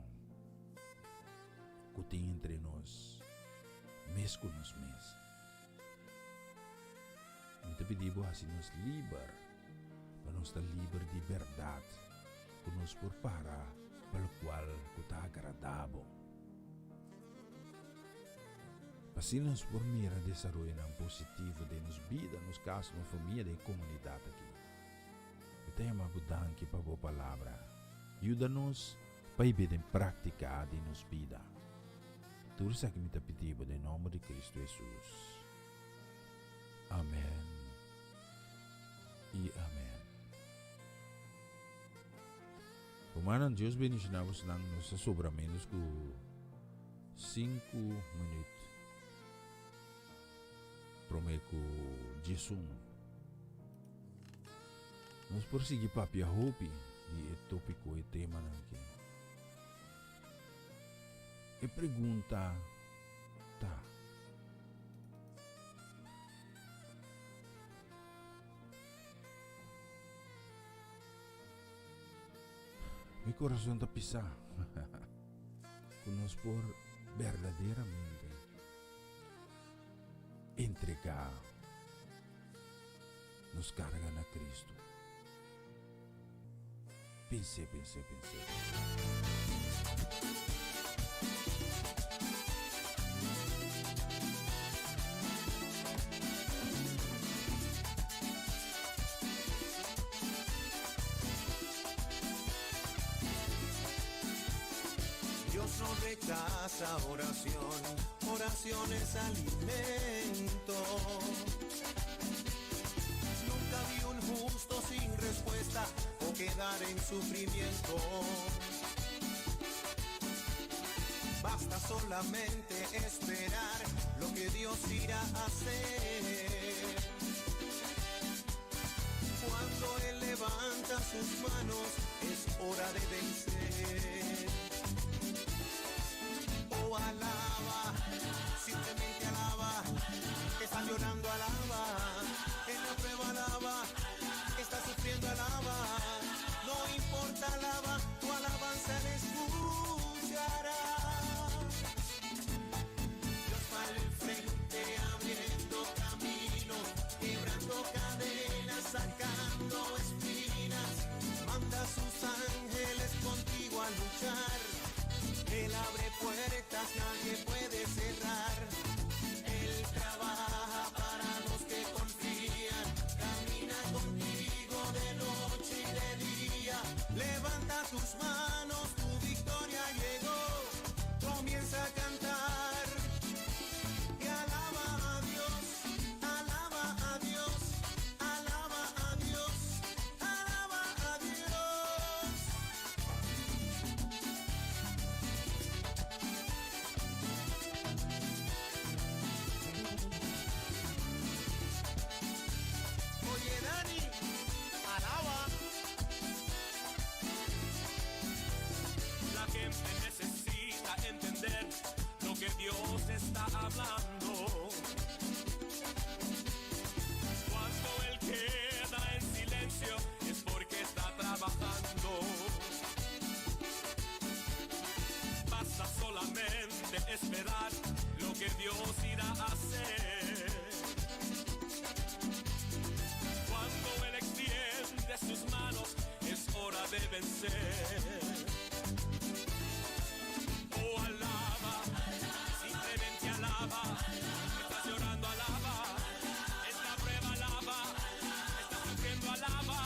A: ku tin entre nos mes ku nos mes. Mi ta pidi bo hasi nos liber, pa nos ta liber di bèrdat, ku nos por para pa lokual ku ta agradá bo. Pa asina nos por mira desaroyonan positivo den nos bida, nos kas, nos famia, den e komunidat aki. Mi ta yama bo danki pa bo palabra. Yuda nos pa hib'é den práktika den nos bida. Tur esaki mi ta pidi bo den nomber di Cristo Jesus. Amen y amen. Rumannan, Dios bendiciona bosnan. Nos a sobra menos cu 5 minuut prome cu 11. Nos por sigui papia hopi di e topico, e temanan aki. E pregunta ta. Mi corazon ta pisá cu nos por berdaderamente entregá nos carga na Cristo. Pens'é, pens'é, pens'é.
B: Dios no rechaza oración, oración es alimento. Nunca vi un justo sin respuesta o quedar en sufrimiento. Basta solamente esperar lo que Dios irá a hacer. Cuando Él levanta sus manos, es hora de vencer. Oh, alaba, simplemente alaba. Estás llorando, alaba. En la prueba, alaba. Estás sufriendo, alaba. No importa, alaba. Tu alabanza Él escuchará. Dios va al frente abriendo caminos, quebrando cadenas, sacando espinas. Manda a sus ángeles contigo a luchar. Él abre puertas, nadie puede cerrar. Él trabaja para los que confían. Camina contigo de noche y de día. Levanta tus manos, tu victoria llegó. Comienza a cantar y alaba a Dios, alaba a Dios, alaba a Dios, alaba a Dios.
G: que Dios irá a hacer. Cuando Él extiende sus manos, es hora de vencer. Oh, alaba, simplemente alaba. Estás llorando, alaba. Es la prueba, alaba. Estás sufriendo, alaba.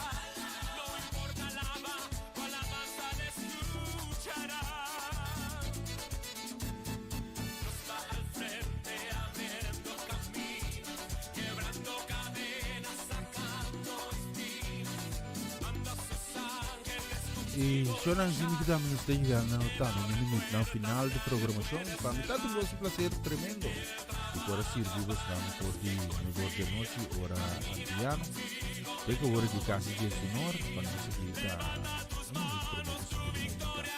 G: No importa, alaba. Tu alabanza le escuchará. Dios va al frente abriendo caminos, quebrando cadenas, sacando espinas. Manda sus ángeles
A: I shonan si mi kita nos ta yegando tambe na minuutnan final di programacion. Pa mi ta un gozo placer tremendo di por a sirbi bosnan for di nueve or di anochi ora antiano. Te ku ora di kasi dies di nor pa nos aki ta un minuut prome ku sinku di mainta.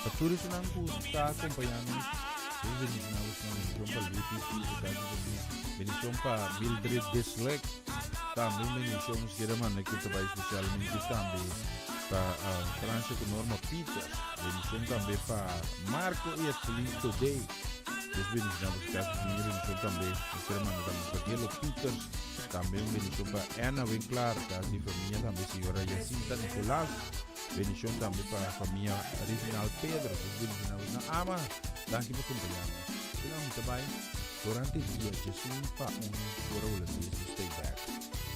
A: Pa tur esunnan ku ta acompaña nos, Dios bendiciona bosnan. Bendicion pa Luti i su casa y famia. Bendicion pa Mildred Deslek. Tambe un bendicion nos kier a manda ku ta bai especialmente tambe pa Francia ku Norma Peters. Bendicion tambe pa Marco y Etselin Today. Dios bendiciona boso casa y familia. Bendicion tambe nos kier a manda tambe pa Gelo Peters. Tambe un bendicion pa Anna Winklaar, casa y familia tambe señora Jacinta Nicolas. Bendicion tambe pa famia Reginald Pedro. Dios bendiciona boso. Ama, danki pa acompaña nos. Sino mi ta bai durante dia djesun pa un ora holandés nos stay back.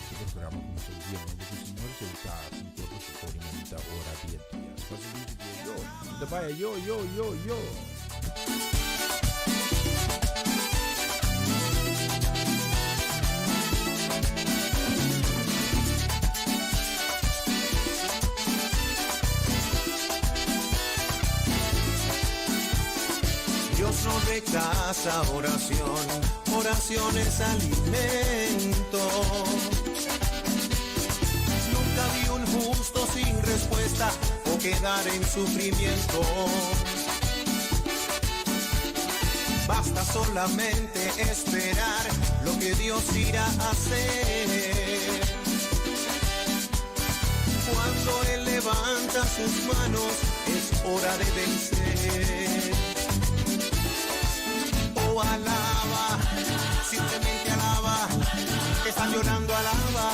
A: E programa cuminsa un dia nuevo cu Señor se ta 5 ora pa 7 ora y media ora di e dia. Pasa dushi dia yo. Mi ta bai yo yo yo yo.
B: Dios no rechaza oración, oración es alimento. Nunca vi un justo sin respuesta o quedar en sufrimiento. Basta solamente esperar lo que Dios irá a hacer. Cuando Él levanta sus manos, es hora de vencer. Oh, alaba, simplemente alaba. Estás llorando, alaba.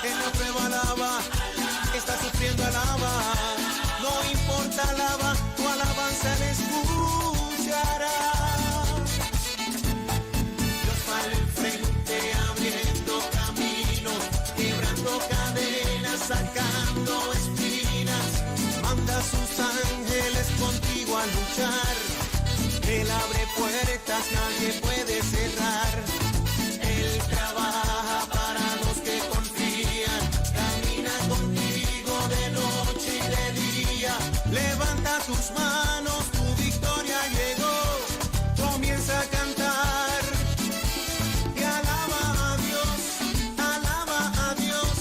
B: En la prueba, alaba. Estás sufriendo, alaba. No importa, alaba. Tu alabanza le escuchará. Dios va al frente abriendo caminos, quebrando cadenas, sacando espinas. Manda a sus ángeles contigo a luchar. Él abre puertas, nadie puede cerrar. Él trabaja para los que confían. Camina contigo de noche y de día. Levanta tus manos, tu victoria llegó. Comienza a cantar. Y alaba a Dios, alaba a Dios,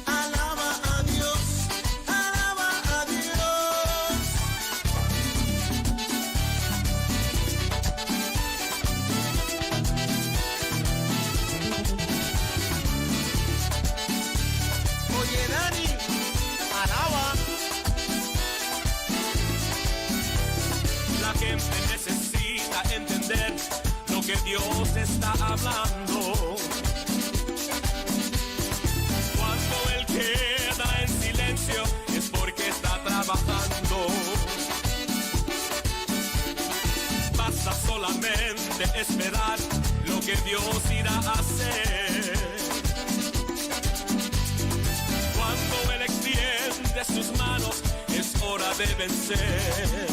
B: alaba a Dios, alaba a Dios. Oye Dani, alaba.
G: La gente necesita entender lo que Dios está hablando. Cuando Él queda en silencio es porque está trabajando. Basta solamente esperar lo que Dios irá a hacer. Cuando Él extiende sus manos es hora de vencer.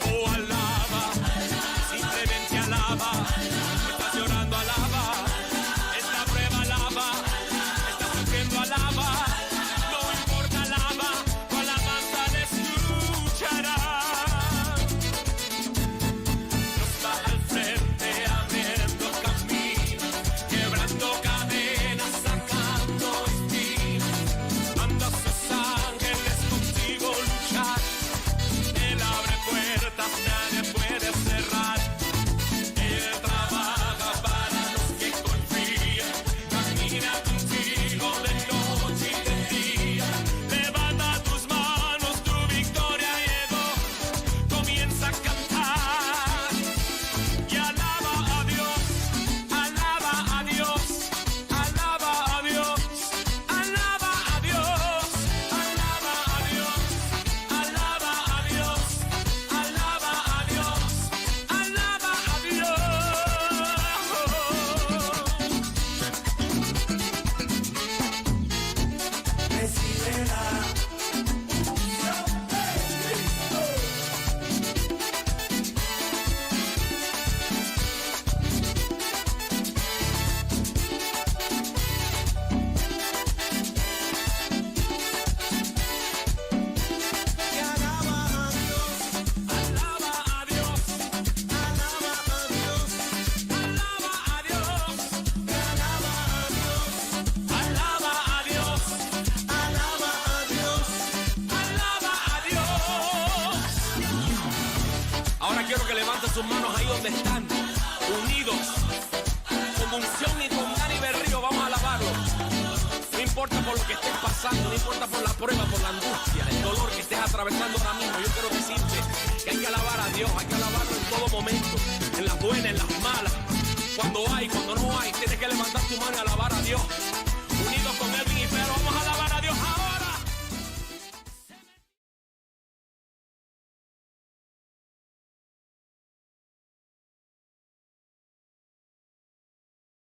G: Oh, alaba, simplemente alaba. Estás llorando, alaba. Es la prueba, alaba. Estás sufriendo, alaba. No importa, alaba. Tu alabanza le escuchará. Dios va al frente abriendo caminos, quebrando cadenas, sacando espinas. Manda a sus ángeles contigo luchar. Él abre puertas, nadie puede cerrar. Él trabaja. quiero que levanten sus manos ahí donde están, unidos, con unción y con Dani Berrío, vamos a alabarlo. No importa por lo que estés pasando, no importa por la prueba, por la angustia, el dolor que estés atravesando ahora mismo. Yo quiero decirte que hay que alabar a Dios, hay que alabarlo en todo momento, en las buenas, en las malas. Cuando hay, cuando no hay, tienes que levantar tu mano y alabar a Dios.